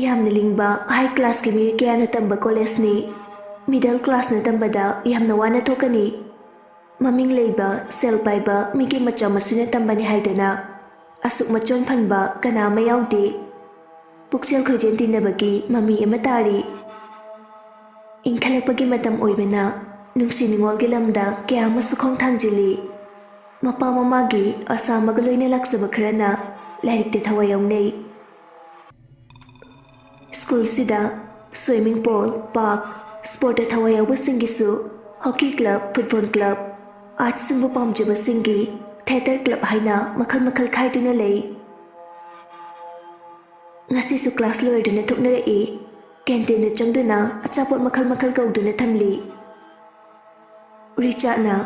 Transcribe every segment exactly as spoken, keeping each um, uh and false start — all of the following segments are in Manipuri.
ꯌꯥꯝꯅ ꯂꯤꯡꯕ ꯍꯥꯏ ꯀ꯭ꯂꯥꯁꯀꯤ ꯃꯤꯑꯣꯏ ꯀꯌꯥꯅ ꯇꯝꯕ ꯀꯣꯂꯦꯖꯅꯤ꯫ ꯃꯤꯗꯜ ꯀ꯭ꯂꯥꯁꯅ ꯇꯝꯕꯗ ꯌꯥꯝꯅ ꯋꯥꯅ ꯊꯣꯛꯀꯅꯤ꯫ ꯃꯃꯤꯡ ꯂꯩꯕ, ꯁꯦꯜ ꯄꯥꯏꯕ ꯃꯤꯒꯤ ꯃꯆꯥ ꯃꯁꯨꯅ ꯇꯝꯕꯅꯤ ꯍꯥꯏꯗꯅ ꯑꯁꯨꯛ ꯃꯆꯣꯟ ꯐꯟꯕ ꯀꯅꯥ ꯑꯃ ꯌꯥꯎꯗꯦ꯫ ꯄꯨꯛꯆꯦꯜ ꯈꯣꯏꯖꯦꯜ ꯇꯤꯟꯅꯕꯒꯤ ꯃꯃꯤ ꯑꯃ ꯇꯥꯔꯤ꯫ ꯏꯟꯈꯠꯂꯛꯄꯒꯤ ꯃꯇꯝ ꯑꯣꯏꯕꯅ ꯅꯨꯡꯁꯤ ꯅꯨꯡꯉꯣꯜꯒꯤ ꯂꯝꯗ ꯀꯌꯥ ꯑꯃꯁꯨ ꯈꯣꯡ ꯊꯥꯡꯖꯤꯜꯂꯤ꯫ ꯃꯄꯥ ꯃꯃꯥꯒꯤ ꯑꯁꯥ ꯑꯃꯒ ꯂꯣꯏꯅ ꯂꯥꯛꯆꯕ ꯈꯔꯅ ꯂꯥꯏꯔꯤꯛꯇ ꯊꯋꯥꯏ ꯌꯥꯎꯅꯩ꯫ ꯁ꯭ꯀꯨꯜꯁꯤꯗ swimming pool, park, sportꯇ ꯊꯋꯥꯏ ꯌꯥꯎꯕꯁꯤꯡꯒꯤꯁꯨ hockey club, football club, artꯁꯤꯡꯕꯨ ꯄꯥꯝꯖꯕꯁꯤꯡꯒꯤ theatre club ꯍꯥꯏꯅ ꯃꯈꯜ ꯃꯈꯜ ꯈꯥꯏꯗꯨꯅ ꯂꯩ꯫ ꯉꯁꯤꯁꯨ class ꯂꯣꯏꯔꯗꯨꯅ ꯊꯣꯛꯅꯔꯛꯏ꯫ Canteenꯗ ꯆꯪꯗꯨꯅ ꯑꯆꯥꯄꯣꯠ ꯃꯈꯜ ꯃꯈꯜ ꯀꯧꯗꯨꯅ ꯊꯝꯂꯤ꯫ ꯔꯤꯆꯥꯔꯗꯅ,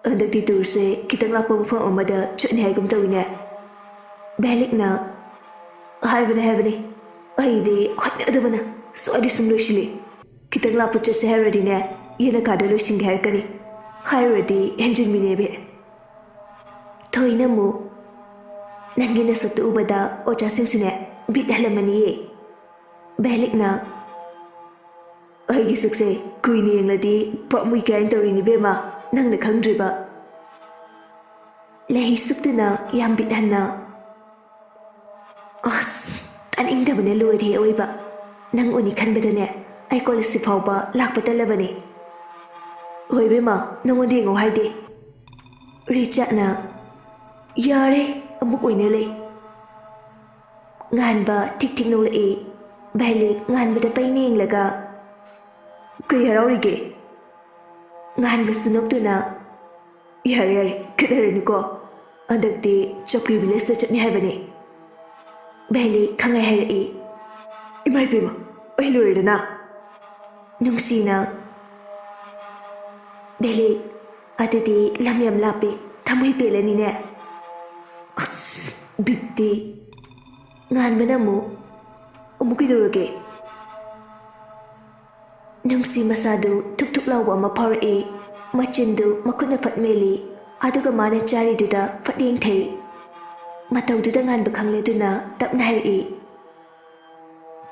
"ꯍꯟꯗꯛꯇꯤ tourꯁꯦ ꯈꯤꯇꯪ ꯂꯥꯞꯄ ꯃꯐꯝ ꯑꯃꯗ ꯆꯠꯅꯤ ꯍꯥꯏꯒꯨꯝ ꯇꯧꯏꯅꯦ꯫" ꯚꯦꯂꯤꯛꯅ, "ꯍꯥꯏꯕꯅꯦ, ꯍꯥꯏꯕꯅꯦ, ꯑꯩꯗꯤ ꯍꯩꯅꯗꯕꯅ ꯁ꯭ꯋꯥꯏꯗ ꯁꯨꯝ ꯂꯣꯏꯁꯤꯜꯂꯤ꯫ ꯈꯤꯇꯪ ꯂꯥꯞꯄ ꯆꯠꯁꯦ ꯍꯥꯏꯔꯨꯔꯗꯤꯅꯦ, ꯌꯦꯅꯈꯥꯗ ꯂꯣꯏꯁꯤꯟꯒꯦ ꯍꯥꯏꯔꯛꯀꯅꯤ꯫ ꯍꯥꯏꯔꯨꯔꯗꯤ ꯍꯦꯟꯖꯤꯟꯕꯤꯅꯦꯕ꯫" ꯊꯣꯏꯅ ꯑꯃꯨꯛ, "ꯅꯪꯒꯤ ꯅꯁꯛꯇꯨ ꯎꯕꯗ ꯑꯣꯖꯥꯁꯤꯡꯁꯨꯅꯦ ꯕꯤꯠ ꯍꯜꯂꯝꯃꯅꯤꯌꯦ꯫" ꯚꯦꯂꯤꯛꯅ, "ꯑꯩꯒꯤ ꯁꯛꯁꯦ ꯀꯨꯏꯅ ꯌꯦꯡꯂꯗꯤ ꯄꯥꯝꯃꯨꯏ ꯀꯥꯏꯅ ꯇꯧꯔꯤꯅꯤ ꯏꯕꯦꯝꯃ, ꯅꯪꯅ ꯈꯪꯗ꯭ꯔꯤꯕ꯫" ꯂꯩꯍꯩ ꯁꯨꯛꯇꯨꯅ ꯌꯥꯝ ꯕꯤꯠ ꯍꯟꯅ, "ꯑꯁ, ꯇꯥꯅꯤꯡꯗꯕꯅ ꯂꯣꯏꯔꯦ ꯑꯑꯣꯏꯕ꯫ ꯅꯪ ꯎꯅꯤ ꯈꯟꯕꯗꯅꯦ ꯑꯩ ꯀꯣꯂꯦꯖꯁꯤ ꯐꯥꯎꯕ ꯂꯥꯛꯄ ꯇꯜꯂꯕꯅꯤ꯫" "ꯍꯣꯏ ꯏꯕꯦꯝꯃ, ꯅꯉꯣꯟꯗ ꯌꯦꯡꯉꯣ ꯍꯥꯏꯗꯦ꯫" ꯔꯤꯆꯥꯔꯗꯅ, "ꯌꯥꯔꯦ, ꯑꯃꯨꯛ ꯑꯣꯏꯅ ꯂꯩ꯫" ꯉꯥꯟꯕ ꯊꯤꯛ ꯊꯤꯛ ꯅꯣꯛꯂꯛꯏ꯫ ꯚꯦꯂꯤꯛ ꯉꯥꯟꯕꯗ ꯄꯩꯅ ꯌꯦꯡꯂꯒ, "ꯀꯩ ꯍꯔꯥꯎꯔꯤꯒꯦ?" ꯉꯥꯟꯕꯁꯨ ꯅꯣꯛꯇꯨꯅ, "ꯌꯥꯔꯦ, ꯌꯥꯔꯦ, ꯈꯠꯅꯔꯅꯨꯀꯣ꯫ ꯍꯟꯗꯛꯇꯤ ꯆꯧꯀꯤ village ꯆꯠꯅꯤ ꯍꯥꯏꯕꯅꯦ꯫" ꯚꯦꯂꯤꯛ ꯈꯪꯍꯥꯏ ꯍꯥꯏꯔꯛꯏ꯫ "ꯏꯃꯥ ꯏꯕꯦꯝꯃ, ꯑꯩ ꯂꯣꯏꯔꯦꯗꯅ꯫" ꯅꯨꯡꯁꯤꯅ, "ꯚꯦꯂꯤꯛ, ꯑꯗꯨꯗꯤ ꯂꯝ ꯌꯥꯝ ꯂꯥꯞꯄꯦ, ꯊꯃꯣꯏ ꯄꯦꯜꯂꯅꯤꯅꯦ꯫" ꯑꯁ, ꯕꯤꯠꯇꯤ꯫ ꯉꯥꯟꯕꯅ ꯑꯃꯨꯛ, "ꯑꯃꯨꯛ ꯀꯩꯗꯧꯔꯒꯦ?" ꯅꯨꯡꯁꯤ ꯃꯁꯥꯗꯨ ꯊꯨꯛ ꯊꯨꯛ ꯂꯥꯎꯕ ꯑꯃ ꯐꯥꯎꯔꯛꯏ꯫ ꯃꯆꯤꯟꯗꯨ ꯃꯈꯨꯠꯅ ꯐꯠ ꯃꯦꯜꯂꯤ, ꯑꯗꯨꯒ ꯃꯥꯅ ꯆꯥꯔꯤꯗꯨꯗ ꯐꯠ ꯌꯦꯡꯊꯩ꯫ ꯃꯇꯧꯗꯨꯗ ꯉꯥꯟꯕ ꯈꯪꯂꯗꯨꯅ ꯇꯞꯅ ꯍꯥꯏꯔꯛꯏ,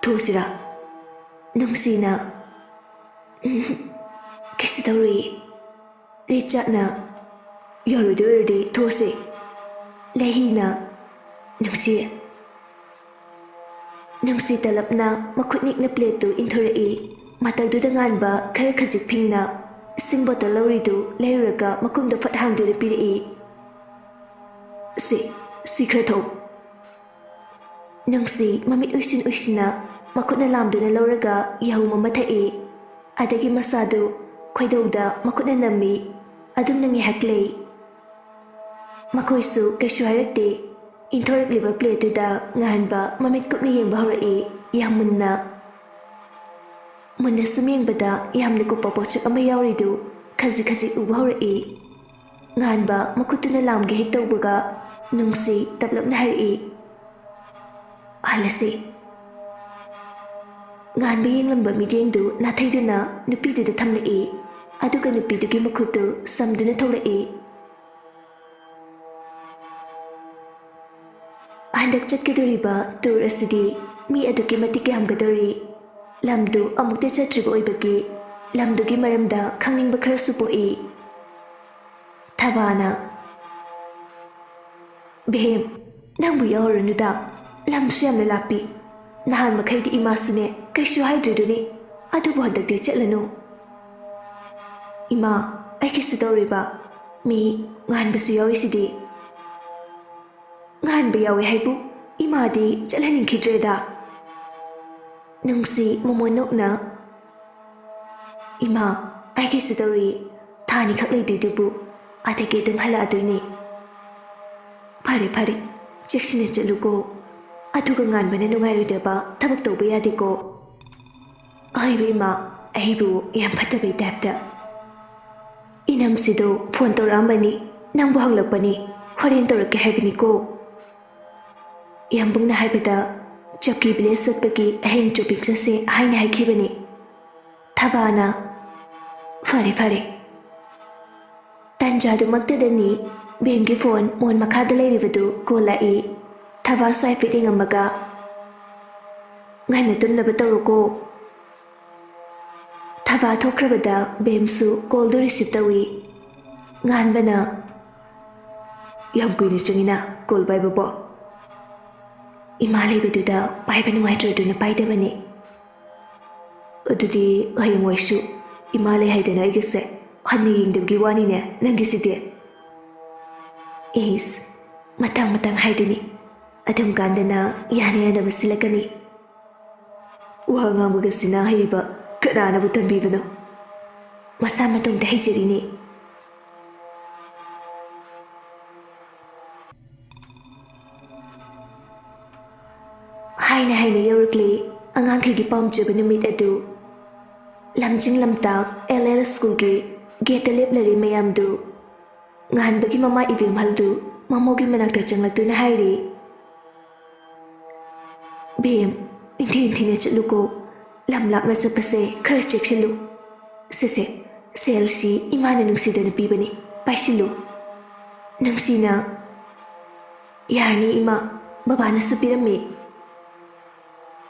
ꯊꯣꯛꯁꯤꯔꯥ? ꯅꯨꯡꯁꯤꯅ, "ꯎꯝ, ꯀꯩꯁꯨ ꯇꯧꯔꯣꯏꯌꯦ꯫ ꯔꯤꯆꯥꯔꯗꯅ ꯌꯥꯔꯣꯏꯗꯣꯏ ꯑꯣꯏꯔꯗꯤ ꯊꯣꯛꯑꯁꯦ꯫" ꯂꯩꯍꯤꯅ, "ꯅꯨꯡꯁꯤ꯫" ꯅꯨꯡꯁꯤ ꯇꯂꯞꯅ ꯃꯈꯨꯠ ꯅꯤꯛꯅ ꯄ꯭ꯂꯦꯠꯇꯨ ꯏꯟꯊꯣꯔꯛꯏ꯫ ꯃꯇꯧꯗꯨꯗ ꯉꯥꯟꯕ ꯈꯔ ꯈꯖꯤꯛ ꯐꯤꯡꯅ ꯏꯁꯤꯡ ꯕꯣꯇꯜ ꯂꯧꯔꯤꯗꯨ ꯂꯩꯔꯨꯔꯒ ꯃꯈꯨꯝꯗꯣ ꯐꯠ ꯍꯥꯡꯗꯨꯅ ꯄꯤꯔꯛꯏ꯫ "ꯁꯤ, ꯁꯤ ꯈꯔ ꯊꯛꯎ꯫" ꯅꯨꯡꯁꯤ ꯃꯃꯤꯠ ꯎꯏꯁꯤꯟ ꯎꯏꯁꯤꯟꯅ ꯃꯈꯨꯠꯅ ꯂꯥꯝꯗꯨꯅ ꯂꯧꯔꯒ ꯌꯥꯍꯨꯝ ꯑꯃ ꯊꯛꯏ꯫ ꯑꯗꯒꯤ ꯃꯁꯥꯗꯨ ꯈꯣꯏꯗꯧꯗ ꯃꯈꯨꯠꯅ ꯅꯝꯃꯤ꯫ ꯑꯗꯨꯝꯅ ꯉꯥꯏꯍꯥꯛ ꯂꯩ꯫ ꯃꯈꯣꯏꯁꯨ ꯀꯩꯁꯨ ꯍꯥꯏꯔꯛꯇꯦ꯫ ꯏꯟꯊꯣꯔꯛꯂꯤꯕ ꯄ꯭ꯂꯦꯠꯇꯨꯗ ꯉꯥꯟꯕ ꯃꯃꯤꯠ ꯀꯨꯞꯅ ꯌꯦꯡꯕ ꯍꯧꯔꯛꯏ, ꯌꯥꯝ ꯃꯨꯟꯅ꯫ ꯃꯨꯟꯅ ꯁꯨꯝ ꯌꯦꯡꯕꯗ ꯌꯥꯝꯅ ꯀꯨꯞꯄ ꯄꯣꯠꯁꯛ ꯑꯃ ꯌꯥꯎꯔꯤꯗꯨ ꯈꯖꯤꯛ ꯈꯖꯤꯛ ꯎꯕ ꯍꯧꯔꯛꯏ꯫ ꯉꯥꯟꯕ ꯃꯈꯨꯠꯇꯨꯅ ꯂꯥꯝꯒꯦ ꯍꯦꯛ ꯇꯧꯕꯒ ꯅꯨꯡꯁꯤ ꯇꯞꯂꯞꯅ ꯍꯥꯏꯔꯛꯏ, "ꯍꯜꯂꯁꯤ꯫" ꯉꯥꯟꯕ ꯌꯦꯡꯂꯝꯕ ꯃꯤꯠꯌꯦꯡꯗꯨ ꯅꯥꯊꯩꯗꯨꯅ ꯅꯨꯄꯤꯗꯨꯗ ꯊꯝꯂꯛꯏ꯫ ꯑꯗꯨꯒ ꯅꯨꯄꯤꯗꯨꯒꯤ ꯃꯈꯨꯠꯇꯨ ꯁꯝꯗꯨꯅ ꯊꯣꯛꯂꯛꯏ꯫ ꯍꯟꯗꯛ ꯆꯠꯀꯗꯧꯔꯤꯕ ꯇꯨꯔ ꯑꯁꯤꯗꯤ ꯃꯤ ꯑꯗꯨꯛꯀꯤ ꯃꯇꯤꯛ ꯌꯥꯝꯒꯗꯧꯔꯤ꯫ ꯂꯝꯗꯨ ꯑꯃꯨꯛꯇ ꯆꯠꯇ꯭ꯔꯤꯕ ꯑꯣꯏꯕꯒꯤ ꯂꯝꯗꯨꯒꯤ ꯃꯔꯝꯗ ꯈꯪꯅꯤꯡꯕ ꯈꯔꯁꯨ ꯄꯣꯛꯏ꯫ ꯊꯕꯥꯅ, "ꯚꯦꯝ, ꯅꯪꯕꯨ ꯌꯥꯎꯔꯨꯔꯅꯨꯗ, ꯂꯝꯁꯨ ꯌꯥꯝꯅ ꯂꯥꯞꯄꯤ꯫ ꯅꯍꯥꯟ ꯃꯈꯩꯗꯤ ꯏꯃꯥꯁꯨꯅꯦ ꯀꯩꯁꯨ ꯍꯥꯏꯗ꯭ꯔꯤꯗꯨꯅꯤ, ꯑꯗꯨꯕꯨ ꯍꯟꯗꯛꯇꯤ ꯆꯠꯂꯅꯨ꯫" "ꯏꯃꯥ, ꯑꯩ ꯀꯩꯁꯨ ꯇꯧꯔꯣꯏꯕ, ꯃꯤ ꯉꯥꯟꯕꯁꯨ ꯌꯥꯎꯔꯤꯁꯤꯗꯤ꯫" "ꯉꯥꯟꯕ ꯌꯥꯎꯏ ꯍꯥꯏꯕꯨ ꯏꯃꯥꯗꯤ ꯆꯠꯍꯟꯅꯤꯡꯈꯤꯗ꯭ꯔꯦꯗ꯫" ꯅꯨꯡꯁꯤ ꯃꯃꯣꯟ ꯅꯣꯛꯅ, "ꯏꯃꯥ, ꯑꯩ ꯀꯩꯁꯨ ꯇꯧꯔꯣꯏꯌꯦ, ꯊꯥ ꯑꯅꯤꯈꯛ ꯂꯩꯗꯣꯏꯗꯨꯕꯨ, ꯑꯗꯒꯤ ꯑꯗꯨꯝ ꯍꯜꯂꯛꯑꯗꯣꯏꯅꯦ꯫" "ꯐꯔꯦ ꯐꯔꯦ, ꯆꯦꯛꯁꯤꯟꯅ ꯆꯠꯂꯨꯀꯣ, ꯑꯗꯨꯒ ꯉꯥꯟꯕꯅ ꯅꯨꯡꯉꯥꯏꯔꯣꯏꯗꯕ ꯊꯕꯛ ꯇꯧꯕ ꯌꯥꯗꯦꯀꯣ꯫" "ꯍꯣꯏꯕ ꯏꯃꯥ, ꯑꯩꯕꯨ ꯌꯥꯝ ꯐꯠꯇꯕꯩ ꯇꯥꯏꯞꯇ꯫" "ꯏꯅꯝꯁꯤꯗꯣ ꯐꯣꯟ ꯇꯧꯔꯛꯑꯝꯕꯅꯤ, ꯅꯪꯕꯨ ꯍꯪꯂꯛꯄꯅꯤ, ꯍꯣꯔꯦꯟ ꯇꯧꯔꯛꯀꯦ ꯍꯥꯏꯕꯅꯤꯀꯣ꯫" ꯌꯥꯝꯕꯨꯡꯅ ꯍꯥꯏꯕꯗ ꯆꯧꯀꯤ ꯚꯤꯂꯦꯖ ꯆꯠꯄꯒꯤ ꯑꯍꯤꯡ ꯆꯣꯄꯤꯡ ꯆꯠꯁꯦ ꯍꯥꯏꯅ ꯍꯥꯏꯈꯤꯕꯅꯤ꯫ ꯊꯕꯥꯅ, "ꯐꯔꯦ ꯐꯔꯦ꯫" ꯇꯟꯖꯥꯗꯨꯃꯛꯇꯗꯅꯤ ꯚꯦꯝꯒꯤ ꯐꯣꯟ ꯃꯣꯟ ꯃꯈꯥꯗ ꯂꯩꯔꯤꯕꯗꯨ ꯀꯣꯜ ꯂꯥꯛꯏ꯫ ꯊꯕꯥꯁꯨ ꯍꯥꯏꯐꯦꯠ ꯌꯦꯡꯉꯝꯃꯒ, ꯉꯟꯅ ꯇꯨꯝꯅꯕ ꯇꯧꯔꯣꯀꯣ꯫ ꯊꯕꯥ ꯊꯣꯛꯈ꯭ꯔꯕꯗ ꯕꯦꯝꯁꯨ ꯀꯣꯜꯗꯨ ꯔꯤꯁꯤꯞ ꯇꯧꯏ꯫ ꯉꯥꯟꯕꯅ, "ꯌꯥꯝ ꯀꯨꯏꯅ ꯆꯪꯉꯤꯅ ꯀꯣꯜ ꯄꯥꯏꯕꯕꯣ?" "ꯏꯃꯥ ꯂꯩꯕꯗꯨꯗ ꯄꯥꯏꯕ ꯅꯨꯡꯉꯥꯏꯇ꯭ꯔꯗꯨꯅ ꯄꯥꯏꯗꯕꯅꯤ꯫ ꯑꯗꯨꯗꯤ ꯍꯌꯦꯡꯋꯥꯏꯁꯨ ꯏꯃꯥ ꯂꯩ ꯍꯥꯏꯗꯅ ꯑꯩꯒꯁꯦ ꯍꯟꯅ ꯌꯦꯡꯗꯕꯒꯤ ꯋꯥꯅꯤꯅꯦ ꯅꯪꯒꯤꯁꯤꯗꯤ?" "ꯏꯁ, ꯃꯇꯥꯡ ꯃꯇꯥꯡ ꯍꯥꯏꯗꯨꯅꯤ꯫ ꯑꯗꯨꯝ ꯀꯥꯟꯗꯅ ꯌꯥꯅ ꯌꯥꯅꯕ ꯁꯤꯜꯂꯛꯀꯅꯤ꯫ ꯋꯥ ꯉꯥꯡꯕꯒꯁꯤꯅ ꯍꯩꯕ ꯀꯅꯥꯅꯕꯨ ꯇꯝꯕꯤꯕꯅꯣ? ꯃꯁꯥ ꯃꯇꯣꯝꯇ ꯍꯩꯖꯔꯤꯅꯤ꯫" ꯍꯥꯏꯅ ꯍꯥꯏꯅ ꯌꯧꯔꯛꯂꯤ ꯑꯉꯥꯡꯈꯩꯒꯤ ꯄꯥꯝꯖꯕ ꯅꯨꯃꯤꯠ ꯑꯗꯨ꯫ ꯂꯝꯖꯤꯡ ꯂꯝꯇꯥꯛ ꯑꯦꯜ ꯑꯦꯜ ꯁ꯭ꯀꯨꯜꯒꯤ ꯒꯦꯠꯇ ꯂꯦꯞꯂꯔꯤ ꯃꯌꯥꯝꯗꯨ꯫ ꯉꯥꯟꯕꯒꯤ ꯃꯃꯥ ꯏꯕꯦꯝꯍꯜꯗꯨ ꯃꯃꯧꯒꯤ ꯃꯅꯥꯛꯇ ꯆꯪꯂꯛꯇꯨꯅ ꯍꯥꯏꯔꯤ, "ꯕꯦꯝ, ꯏꯟꯊꯤ ꯏꯟꯊꯤꯅ ꯆꯠꯂꯨꯀꯣ꯫ ꯂꯝ ꯂꯥꯞꯅ ꯆꯠꯄꯁꯦ ꯈꯔ ꯆꯦꯛꯁꯤꯜꯂꯨ꯫ ꯁꯦ ꯁꯦ, ꯁꯦꯜꯁꯤ ꯏꯃꯥꯅ ꯅꯨꯡꯁꯤꯗꯅ ꯄꯤꯕꯅꯤ, ꯄꯥꯏꯁꯤꯜꯂꯨ꯫" ꯅꯨꯡꯁꯤꯅ, "ꯌꯥꯔꯅꯤ ꯏꯃꯥ, ꯕꯕꯥꯅꯁꯨ ꯄꯤꯔꯝꯃꯤ꯫"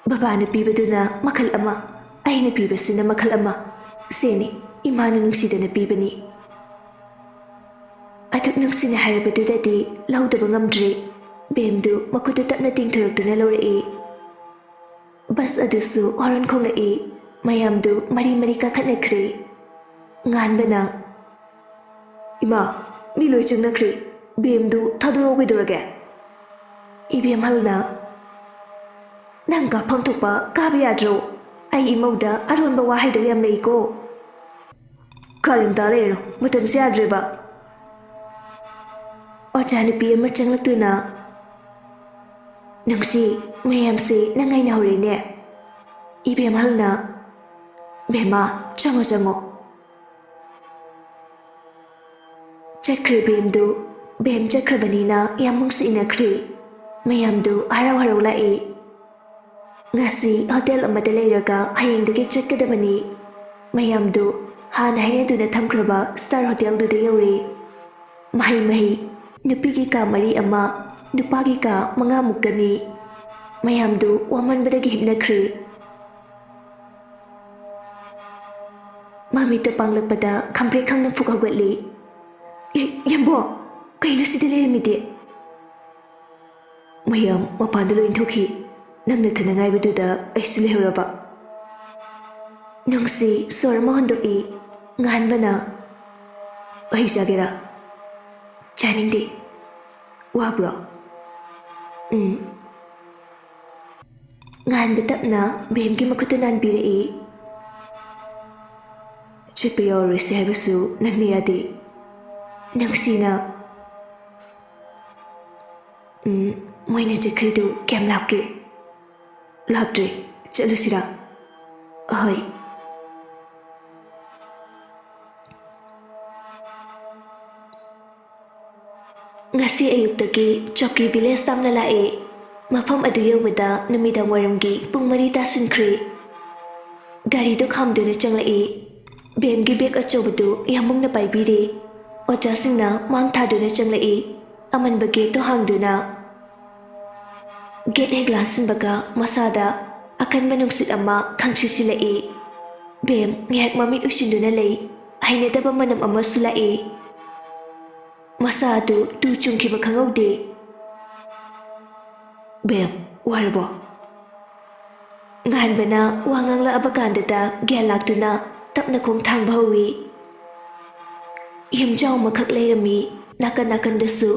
ꯕꯕꯥꯅ ꯄꯤꯕꯗꯨꯅ ꯃꯈꯜ ꯑꯃ, ꯑꯩꯅ ꯄꯤꯕꯁꯤꯅ ꯃꯈꯜ ꯑꯃ꯫ ꯁꯦꯅꯤ, ꯏꯃꯥꯅ ꯅꯨꯡꯁꯤꯗꯅ ꯄꯤꯕꯅꯤ꯫ ꯑꯗꯨꯛ ꯅꯨꯡꯁꯤꯅ ꯍꯥꯏꯔꯕꯗꯨꯗꯗꯤ ꯂꯧꯗꯕ ꯉꯝꯗ꯭ꯔꯦ꯫ ꯕꯦꯝꯗꯨ ꯃꯈꯨꯠꯇꯨ ꯇꯞꯅ ꯇꯤꯡꯊꯣꯔꯛꯇꯨꯅ ꯂꯧꯔꯛꯏ꯫ ꯕꯁ ꯑꯗꯨꯁꯨ ꯍꯣꯔꯟ ꯈꯣꯡꯂꯛꯏ꯫ ꯃꯌꯥꯝꯗꯨ ꯃꯔꯤ ꯃꯔꯤ ꯀꯥꯈꯠꯅꯈ꯭ꯔꯦ꯫ ꯉꯥꯟꯕꯅ, "ꯏꯃꯥ, ꯃꯤ ꯂꯣꯏ ꯆꯪꯅꯈ꯭ꯔꯦ꯫ ꯕꯦꯝꯗꯨ ꯊꯥꯗꯣꯔꯛꯑꯣ ꯀꯩꯗꯧꯔꯒꯦ?" ꯏꯕꯦꯝꯍꯜꯅ, "ꯅꯪ ꯀꯥꯐꯝ ꯊꯣꯛꯄ ꯀꯥꯕ ꯌꯥꯗ꯭ꯔꯣ? ꯑꯩ ꯏꯃꯧꯗ ꯑꯔꯣꯟꯕ ꯋꯥ ꯍꯥꯏꯗꯧ ꯌꯥꯝ ꯂꯩꯀꯣ꯫" "ꯀꯥꯔꯟ ꯇꯥ ꯂꯩꯔꯅꯨ, ꯃꯇꯝꯁꯦ ꯌꯥꯗ꯭ꯔꯦꯕ꯫" ꯑꯣꯖꯥ ꯅꯨꯄꯤ ꯑꯃ ꯆꯪꯂꯛꯇꯨꯅ, "ꯅꯨꯡꯁꯤ, ꯃꯌꯥꯝꯁꯦ ꯅꯪ ꯉꯥꯏꯅꯍꯧꯔꯦꯅꯦ꯫" ꯏꯕꯦꯝꯍꯜꯅ, "ꯕꯦꯝꯃ, ꯆꯪꯉꯣ, ꯆꯪꯉꯣ꯫" ꯆꯠꯈ꯭ꯔꯦ ꯕꯦꯝꯗꯨ꯫ ꯕꯦꯝ ꯆꯠꯈ꯭ꯔꯕꯅꯤꯅ ꯌꯥꯝ ꯅꯨꯡꯁꯤ ꯏꯟꯅꯈ꯭ꯔꯦ꯫ ꯃꯌꯥꯝꯗꯨ ꯍꯔꯥꯎ ꯍꯔꯥꯎ ꯂꯥꯛꯏ꯫ ꯉꯁꯤ ꯍꯣꯇꯦꯜ ꯑꯃꯗ ꯂꯩꯔꯒ ꯍꯌꯦꯡꯗꯒꯤ ꯆꯠꯀꯗꯕꯅꯤ꯫ ꯃꯌꯥꯝꯗꯨ ꯍꯥꯟꯅ ꯍꯥꯏꯅꯗꯨꯅ ꯊꯝꯈ꯭ꯔꯕ ꯁ꯭ꯇꯥꯔ ꯍꯣꯇꯦꯜꯗꯨꯗ ꯌꯧꯔꯦ꯫ ꯃꯍꯩ ꯃꯍꯩ, ꯅꯨꯄꯤꯒꯤ ꯀꯥ ꯃꯔꯤ ꯑꯃ, ꯅꯨꯄꯥꯒꯤ ꯀꯥ ꯃꯉꯥꯃꯨꯛꯀꯅꯤ꯫ ꯃꯌꯥꯝꯗꯨ ꯋꯥꯃꯟꯕꯗꯒꯤ ꯍꯤꯞꯅꯈ꯭ꯔꯦ꯫ ꯃꯃꯤꯠꯇ ꯄꯥꯡꯂꯛꯄꯗ ꯈꯝꯄ꯭ꯔꯦꯛ ꯈꯪꯅ ꯐꯨꯛ ꯍꯧꯒꯠꯂꯤ꯫ "ꯏ-, ꯌꯥꯝꯕꯣ, ꯀꯩꯅꯣ ꯁꯤꯗ ꯂꯩꯔꯝꯃꯤꯗꯤ?" ꯃꯌꯥꯝ ꯃꯄꯥꯟꯗ ꯂꯣꯏ ꯊꯣꯛꯈꯤ꯫ ꯅꯪꯅ ꯊꯅꯉꯥꯏꯕꯗꯨꯗ ꯑꯩꯁꯨ ꯂꯩꯍꯧꯔꯕ꯫ ꯅꯨꯡꯁꯤ ꯁꯣꯔ ꯑꯃ ꯍꯣꯟꯗꯣꯛꯏ꯫ ꯉꯥꯟꯕꯅ, "ꯑꯩ ꯆꯥꯒꯦꯔꯥ?" "ꯆꯥꯅꯤꯡꯗꯦ꯫ ꯋꯥꯕ꯭ꯔꯣ?" "ꯎꯝ꯫" ꯉꯥꯟꯕ ꯇꯞꯅ ꯕꯦꯝꯒꯤ ꯃꯈꯨꯠꯇꯨ ꯅꯥꯟꯕꯤꯔꯛꯏ꯫ "ꯆꯠꯄ ꯌꯥꯎꯔꯣꯏꯁꯦ ꯍꯥꯏꯕꯁꯨ ꯅꯪꯅ ꯌꯥꯗꯦ꯫ ꯅꯨꯡꯁꯤꯅ, ꯎꯝ, ꯃꯣꯏꯅ ꯆꯠꯈ꯭ꯔꯤꯗꯨ ꯀꯌꯥꯝ ꯂꯥꯞꯀꯦ?" "ꯂꯥꯞꯇ꯭ꯔꯦ, ꯆꯠꯂꯨꯁꯤꯔꯥ?" "ꯑꯍꯣꯏ꯫" ꯉꯁꯤ ꯑꯌꯨꯛꯇꯒꯤ ꯆꯧꯀꯤ ꯚꯤꯂꯦꯖ ꯇꯝꯅ ꯂꯥꯛꯑꯦ꯫ ꯃꯐꯝ ꯑꯗꯨ ꯌꯧꯕꯗ ꯅꯨꯃꯤꯗꯥꯡ ꯋꯥꯏꯔꯝꯒꯤ ꯄꯨꯡ ꯃꯔꯤ ꯇꯥꯁꯤꯟꯈ꯭ꯔꯦ꯫ ꯒꯥꯔꯤꯗꯨ ꯈꯥꯝꯗꯨꯅ ꯆꯪꯂꯛꯏ꯫ ꯕꯦꯝꯒꯤ ꯕꯦꯒ ꯑꯆꯧꯕꯗꯨ ꯌꯥꯝꯕꯨꯡꯅ ꯄꯥꯏꯕꯤꯔꯦ꯫ ꯑꯣꯖꯥꯁꯤꯡꯅ ꯃꯥꯡ ꯊꯥꯗꯨꯅ ꯆꯪꯂꯛꯏ꯫ ꯑꯃꯟꯕ ꯒꯦꯠꯇꯨ ꯍꯥꯡꯗꯨꯅ꯫ ꯒꯦꯠ ꯍꯦꯛ ꯂꯥꯟꯁꯤꯟꯕꯒ ꯃꯁꯥꯗ ꯑꯀꯟꯕ ꯅꯨꯡꯁꯤꯠ ꯑꯃ ꯈꯪꯁꯤꯠ ꯁꯤꯜꯂꯛꯏ꯫ ꯕꯦꯝ ꯉꯥꯏꯍꯥꯛ ꯃꯃꯤꯠ ꯎꯏꯁꯤꯟꯗꯨꯅ ꯂꯩ꯫ ꯍꯩꯅꯗꯕ ꯃꯅꯝ ꯑꯃꯁꯨ ꯂꯥꯛꯏ꯫ ꯃꯁꯥ ꯑꯗꯨ ꯇꯨ ꯆꯨꯡꯈꯤꯕ ꯈꯪꯍꯧꯗꯦ꯫ "ꯕꯦꯝ, ꯋꯥꯔꯕꯣ?" ꯉꯥꯟꯕꯅ ꯋꯥ ꯉꯥꯡꯂꯛꯑꯕ ꯀꯥꯟꯗꯇ ꯒ꯭ꯌꯥꯟ ꯂꯥꯛꯇꯨꯅ ꯇꯞꯅ ꯈꯣꯡ ꯊꯥꯡꯕ ꯍꯧꯏ꯫ ꯌꯨꯝꯖꯥꯎ ꯑꯃꯈꯛ ꯂꯩꯔꯝꯃꯤ꯫ ꯅꯥꯀꯟ ꯅꯥꯀꯟꯗꯁꯨ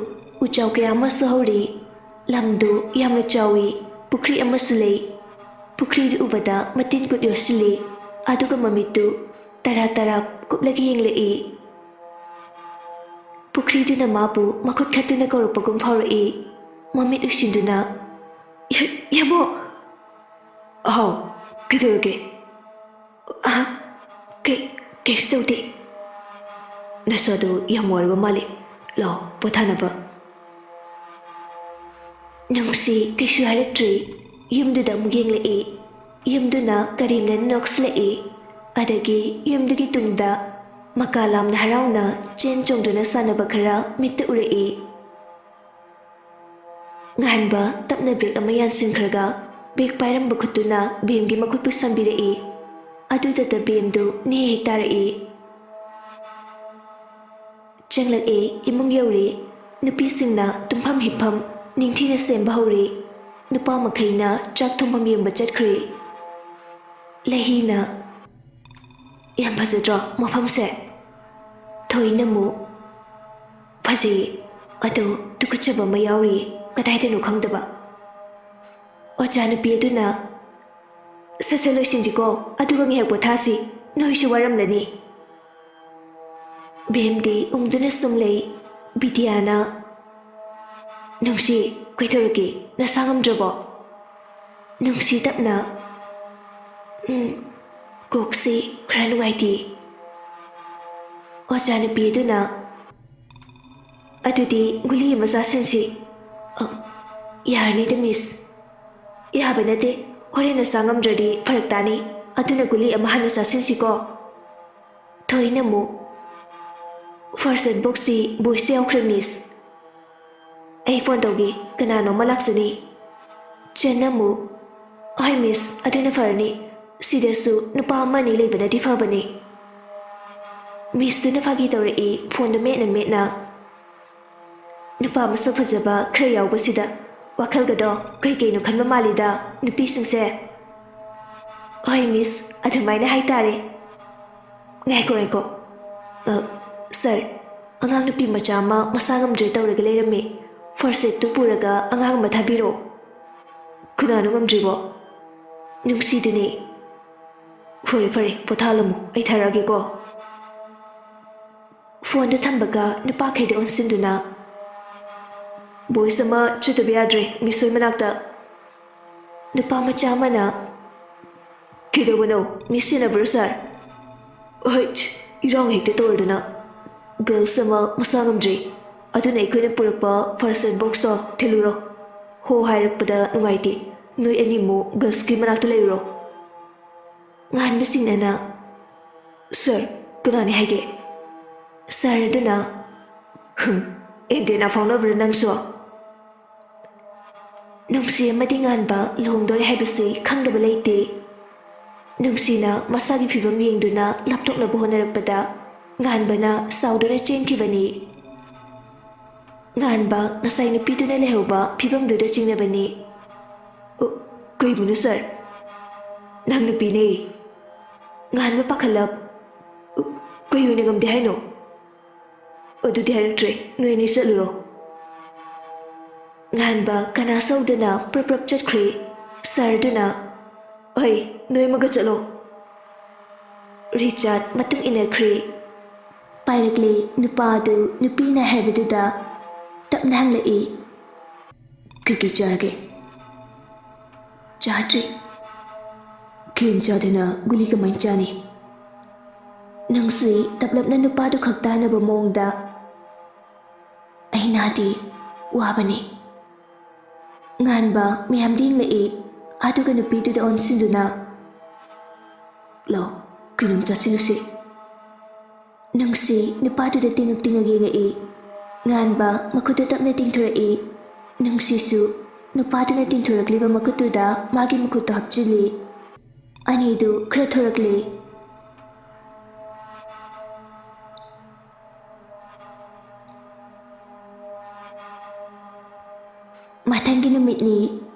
ꯎꯆꯥꯎ ꯀꯌꯥ ꯑꯃꯁꯨ ꯍꯧꯔꯤ꯫ ꯂꯝꯗꯨ ꯌꯥꯝꯅ ꯆꯥꯎꯏ꯫ ꯄꯨꯈ꯭ꯔꯤ ꯑꯃꯁꯨ ꯂꯩ꯫ ꯄꯨꯈ꯭ꯔꯤꯗꯨ ꯎꯕꯗ ꯃꯇꯤꯟ ꯀꯨꯠ ꯌꯣꯠꯁꯤꯜꯂꯤ꯫ ꯑꯗꯨꯒ ꯃꯃꯤꯠꯇꯨ ꯇꯔꯥ ꯇꯔꯥ ꯀꯨꯞꯂꯒ ꯌꯦꯡꯂꯛꯏ꯫ ꯄꯨꯈ꯭ꯔꯤꯗꯨꯅ ꯃꯥꯕꯨ ꯃꯈꯨꯠ ꯈꯠꯇꯨꯅ ꯀꯧꯔꯛꯄꯒꯨꯝ ꯐꯥꯎꯔꯛꯏ꯫ ꯃꯃꯤꯠ ꯎꯏꯁꯤꯟꯗꯨꯅ, "ꯌꯥ-, ꯌꯥꯝꯕꯣ!" "ꯍꯥꯎ, ꯀꯩꯗꯧꯔꯒꯦ?" "ꯑ, ꯀꯩ-, ꯀꯩꯁꯨ ꯇꯧꯗꯦ꯫" "ꯅꯁꯥꯗꯣ ꯌꯥꯝ ꯋꯥꯔꯕ ꯃꯥꯜꯂꯦ꯫ ꯂꯥꯛꯑꯣ, ꯄꯣꯊꯥꯅꯕ꯫" ꯅꯨꯡꯁꯤ ꯀꯩꯁꯨ ꯍꯥꯏꯔꯛꯇ꯭ꯔꯤ꯫ ꯌꯨꯝꯗꯨꯗ ꯑꯃꯨꯛ ꯌꯦꯡꯂꯛꯏ꯫ ꯌꯨꯝꯗꯨꯅ ꯀꯔꯦꯝꯅꯅ ꯅꯣꯛꯁꯤꯜꯂꯛꯏ꯫ ꯑꯗꯒꯤ ꯌꯨꯝꯗꯨꯒꯤ ꯇꯨꯡꯗ ꯃꯀꯥ ꯂꯥꯝꯅ ꯍꯔꯥꯎꯅ ꯆꯦꯟ ꯆꯣꯡꯗꯨꯅ ꯁꯥꯟꯅꯕ ꯈꯔ ꯃꯤꯠꯇ ꯎꯔꯛꯏ꯫ ꯉꯍꯥꯟꯕ ꯇꯞꯅ ꯕꯦꯒ ꯑꯃ ꯌꯥꯟꯁꯤꯟꯈ꯭ꯔꯒ ꯕꯦꯒ ꯄꯥꯏꯔꯝꯕ ꯈꯨꯠꯇꯨꯅ ꯕꯦꯝꯒꯤ ꯃꯈꯨꯠꯄꯨ ꯁꯝꯕꯤꯔꯛꯏ꯫ ꯑꯗꯨꯗꯇ ꯕꯦꯝꯗꯨ ꯅꯦ ꯍꯦꯛ ꯇꯥꯔꯛꯏ꯫ ꯆꯪꯂꯛꯑꯦ, ꯏꯃꯨꯡ ꯌꯧꯔꯦ꯫ ꯅꯨꯄꯤꯁꯤꯡꯅ ꯇꯨꯝꯐꯝ ꯍꯤꯞꯐꯝ ꯅꯤꯡꯊꯤꯅ ꯁꯦꯝꯕ ꯍꯧꯔꯦ꯫ ꯅꯨꯄꯥ ꯃꯈꯩꯅ ꯆꯥꯛ ꯊꯣꯡꯐꯝ ꯌꯦꯡꯕ ꯆꯠꯈ꯭ꯔꯦ꯫ ꯂꯩꯍꯤꯅ, "ꯌꯥꯝ ꯐꯖꯗ꯭ꯔꯣ ꯃꯐꯝꯁꯦ?" ꯊꯣꯏꯅ ꯑꯃꯨꯛ, "ꯐꯖꯩ, ꯑꯗꯣ ꯇꯨꯀꯠꯆꯕ ꯑꯃ ꯌꯥꯎꯔꯤ, ꯀꯗꯥꯏꯗꯅꯣ ꯈꯪꯗꯕ꯫" ꯑꯣꯖꯥ ꯅꯨꯄꯤ ꯑꯗꯨꯅ, "ꯁꯠ ꯁꯠ ꯂꯣꯏꯁꯤꯟꯁꯤꯀꯣ, ꯑꯗꯨꯒ ꯉꯥꯏꯍꯥꯛ ꯄꯣꯊꯥꯁꯤ, ꯅꯣꯏꯁꯨ ꯋꯥꯔꯝꯂꯅꯤ꯫" ꯕꯦꯝꯗꯤ ꯎꯪꯗꯨꯅ ꯁꯨꯝ ꯂꯩ꯫ ꯕꯤꯗ꯭ꯌꯥꯅ, "ꯅꯨꯡꯁꯤ, ꯀꯩꯗꯧꯔꯒꯦ? ꯅꯁꯥ ꯉꯝꯗ꯭ꯔꯕꯣ?" ꯅꯨꯡꯁꯤ ꯇꯞꯅ, "ꯎꯝ, ꯀꯣꯛꯁꯤ ꯈꯔ ꯅꯨꯡꯉꯥꯏꯇꯦ꯫" ꯑꯣꯖꯥ ꯅꯨꯄꯤ ꯑꯗꯨꯅ, "ꯑꯗꯨꯗꯤ ꯒꯨꯂꯤ ꯑꯃ ꯆꯥꯁꯤꯟꯁꯤ꯫" "ꯑ, ꯌꯥꯔꯅꯤꯗ, ꯃꯤꯁ꯫" "ꯌꯥꯕ ꯅꯠꯇꯦ, ꯍꯣꯔꯦꯟ ꯅꯁꯥ ꯉꯝꯗ꯭ꯔꯗꯤ ꯐꯔꯛ ꯇꯥꯅꯤ꯫ ꯑꯗꯨꯅ ꯒꯨꯂꯤ ꯑꯃ ꯍꯥꯟꯅ ꯆꯥꯁꯤꯟꯁꯤꯀꯣ꯫" ꯊꯣꯏꯅ ꯑꯃꯨꯛ, "ꯐꯥꯔꯁ ꯑꯦꯗ ꯕꯣꯛꯁꯇꯤ ꯕꯣꯏꯁꯇ ꯌꯥꯎꯈ꯭ꯔꯦ, ꯃꯤꯁ꯫ ꯑꯩ ꯐꯣꯟ ꯇꯧꯒꯦ, ꯀꯅꯥꯅꯣ ꯑꯃ ꯂꯥꯛꯆꯅꯤ꯫" ꯆꯟꯅ ꯑꯃꯨꯛ, "ꯍꯣꯏ, ꯃꯤꯁ, ꯑꯗꯨꯅ ꯐꯔꯅꯤ꯫ ꯁꯤꯗꯁꯨ ꯅꯨꯄꯥ ꯑꯃ ꯑꯅꯤ ꯂꯩꯕꯅꯗꯤ ꯐꯕꯅꯤ꯫" ꯃꯤꯁꯇꯨꯅ ꯐꯥꯒꯤ ꯇꯧꯔꯛꯏ, ꯐꯣꯟꯗꯨ ꯃꯦꯠꯅ ꯃꯦꯠꯅ꯫ ꯅꯨꯄꯥ ꯃꯁꯛ ꯐꯖꯕ ꯈꯔ ꯌꯥꯎꯕꯁꯤꯗ ꯋꯥꯈꯜꯒꯗꯣ ꯀꯩ ꯀꯩꯅꯣ ꯈꯟꯕ ꯃꯥꯜꯂꯤꯗ ꯅꯨꯄꯤꯁꯤꯡꯁꯦ꯫ "ꯍꯣꯏ, ꯃꯤꯁ, ꯑꯗꯨꯃꯥꯏꯅ ꯍꯥꯏꯇꯥꯔꯦ꯫" "ꯉꯥꯏꯈꯣ, ꯉꯥꯏꯈꯣ꯫ ꯑ, ꯁꯥꯔ, ꯑꯉꯥꯡ ꯅꯨꯄꯤ ꯃꯆꯥ ꯑꯃ ꯃꯁꯥ ꯉꯝꯗ꯭ꯔꯦ ꯇꯧꯔꯒ ꯂꯩꯔꯝꯃꯤ꯫ ꯐꯥꯔꯁ ꯑꯦꯗꯇꯨ ꯄꯨꯔꯒ ꯑꯉꯥꯡ ꯑꯃ ꯊꯥꯕꯤꯔꯛꯑꯣ꯫" "ꯀꯅꯥꯅꯣ ꯉꯝꯗ꯭ꯔꯤꯕꯣ?" "ꯅꯨꯡꯁꯤꯗꯨꯅꯦ꯫" "ꯐꯔꯦ, ꯐꯔꯦ, ꯄꯣꯊꯥꯍꯜꯂꯝꯃꯣ, ꯑꯩ ꯊꯥꯔꯛꯑꯒꯦꯀꯣ꯫" ꯐꯣꯟꯗꯨ ꯊꯝꯕꯒ ꯅꯨꯄꯥꯈꯩꯗ ꯑꯣꯟꯁꯤꯟꯗꯨꯅ, "ꯕꯣꯏꯁ ꯑꯃ ꯆꯠꯇꯕ ꯌꯥꯗ꯭ꯔꯦ, ꯃꯤꯁ ꯍꯣꯏ ꯃꯅꯥꯛꯇ꯫" ꯅꯨꯄꯥ ꯃꯆꯥ ꯑꯃꯅ, "ꯀꯩꯗꯧꯕꯅꯣ? ꯃꯤꯁ ꯁꯦꯟꯅꯕ꯭ꯔꯣ, ꯁꯥꯔ?" "ꯍꯩꯠ, ꯏꯔꯥꯡ ꯍꯦꯛꯇ ꯇꯧꯔꯗꯅ꯫ ꯒꯔꯜꯁ ꯑꯃ ꯃꯁꯥ ꯉꯝꯗ꯭ꯔꯤ, ꯑꯗꯨꯅ ꯑꯩꯈꯣꯏꯅ ꯄꯨꯔꯛꯄ ꯐꯥꯔꯁ ꯑꯦꯗ ꯕꯣꯛꯁꯇꯣ ꯊꯤꯜꯂꯨꯔꯣ꯫ ꯍꯣ ꯍꯥꯏꯔꯛꯄꯗ ꯅꯨꯡꯉꯥꯏꯇꯦ, ꯅꯣꯏ ꯑꯅꯤꯃꯨꯛ ꯒꯔꯜꯁꯀꯤ ꯃꯅꯥꯛꯇ ꯂꯩꯔꯨꯔꯣ꯫" ꯉꯍꯥꯟꯕꯁꯤꯡꯅꯅ, "ꯁꯥꯔ, ꯀꯅꯥꯅꯤ ꯍꯥꯏꯒꯦ?" ꯁꯥꯔ ꯑꯗꯨꯅ, "ꯍꯨꯝ, ꯑꯦꯟꯇꯦꯅꯥ ꯐꯥꯎꯅꯕ꯭ꯔꯥ ꯅꯪꯁꯨ?" ꯅꯨꯡꯁꯤ ꯑꯃꯗꯤ ꯉꯥꯟꯕ ꯂꯨꯍꯣꯡꯗꯣꯔꯦ ꯍꯥꯏꯕꯁꯤ ꯈꯪꯗꯕ ꯂꯩꯇꯦ꯫ ꯅꯨꯡꯁꯤꯅ ꯃꯁꯥꯒꯤ ꯐꯤꯕꯝ ꯌꯦꯡꯗꯨꯅ ꯂꯥꯞꯊꯣꯛꯅꯕ ꯍꯣꯠꯅꯔꯛꯄꯗ ꯉꯥꯟꯕꯅ ꯁꯥꯎꯗꯨꯅ ꯆꯦꯟꯈꯤꯕꯅꯤ꯫ ꯉꯥꯟꯕ ꯉꯁꯥꯏ ꯅꯨꯄꯤꯗꯨꯅ ꯂꯩꯍꯧꯕ ꯐꯤꯕꯝꯗꯨꯗ ꯆꯤꯡꯅꯕꯅꯤ꯫ "ꯑ, ꯀꯩꯕꯨꯅꯣ ꯁꯥꯔ? ꯅꯪ ꯅꯨꯄꯤꯅꯦ?" ꯉꯥꯟꯕ ꯄꯥꯈꯠꯂꯞ, "ꯑ, ꯀꯩ ꯑꯣꯏꯅ ꯉꯝꯗꯦ ꯍꯥꯏꯅꯣ? ꯑꯗꯨꯗꯤ ꯍꯥꯏꯔꯛꯇ꯭ꯔꯦ, ꯅꯣꯏ ꯑꯅꯤ ꯆꯠꯂꯨꯔꯣ꯫" ꯉꯥꯟꯕ ꯀꯅꯥ ꯁꯧꯗꯨꯅ ꯄ꯭ꯔꯞ ꯄ꯭ꯔꯞ ꯆꯠꯈ꯭ꯔꯦ꯫ ꯁꯥꯔꯗꯨꯅ, "ꯑꯩ, ꯅꯣꯏ ꯑꯃꯒ ꯆꯠꯂꯣ꯫" ꯔꯤꯆꯥꯔꯗ ꯃꯇꯨꯡ ꯏꯟꯅꯈ꯭ꯔꯦ꯫ ꯄꯥꯏꯔꯛꯂꯦ ꯅꯨꯄꯥ ꯑꯗꯨ ꯅꯨꯄꯤꯅ ꯍꯥꯏꯕꯗꯨꯗ ꯇꯞꯅ ꯍꯪꯂꯛꯏ, "ꯀꯩꯀꯩ ꯆꯥꯔꯒꯦ?" "ꯆꯥꯗ꯭ꯔꯤ꯫ ꯒꯦꯝ ꯆꯥꯗꯅ ꯒꯨꯂꯤ ꯀꯃꯥꯏꯅ ꯆꯥꯅꯤ?" ꯅꯨꯡꯁꯤ ꯇꯞꯂꯞꯅ ꯅꯨꯄꯥꯗꯨ ꯈꯛ ꯇꯥꯅꯕ ꯃꯑꯣꯡꯗ, "ꯑꯩ ꯅꯥꯗꯦ, ꯋꯥꯕꯅꯤ꯫" ꯉꯥꯟꯕ ꯃꯌꯥꯝꯗ ꯌꯦꯡꯂꯛꯏ, ꯑꯗꯨꯒ ꯅꯨꯄꯤꯗꯨꯗ ꯑꯣꯟꯁꯤꯟꯗꯨꯅ, "ꯂꯥꯎ, ꯀꯩꯅꯣꯝ ꯆꯥꯁꯤꯜꯂꯨꯁꯤ꯫" ꯅꯨꯡꯁꯤ ꯅꯨꯄꯥꯗꯨꯗ ꯇꯤꯡꯉꯛ ꯇꯤꯡꯉꯛ ꯌꯦꯡꯉꯛꯏ꯫ ꯉꯥꯟꯕ ꯃꯈꯨꯠꯇꯨ ꯇꯞꯅ ꯇꯤꯡꯊꯣꯔꯛꯏ꯫ ꯅꯨꯡꯁꯤꯁꯨ ꯅꯨꯄꯥꯗꯨꯅ ꯇꯤꯡꯊꯣꯔꯛꯂꯤꯕ ꯃꯈꯨꯠꯇꯨꯗ ꯃꯥꯒꯤ ꯃꯈꯨꯠꯇꯨ ꯍꯥꯞꯆꯤꯜꯂꯤ꯫ ꯑꯅꯤꯗꯨ ꯈꯔ ꯊꯣꯔꯛꯂꯤ꯫ ꯃꯊꯪꯒꯤ ꯅꯨꯃꯤꯠꯅꯤ꯫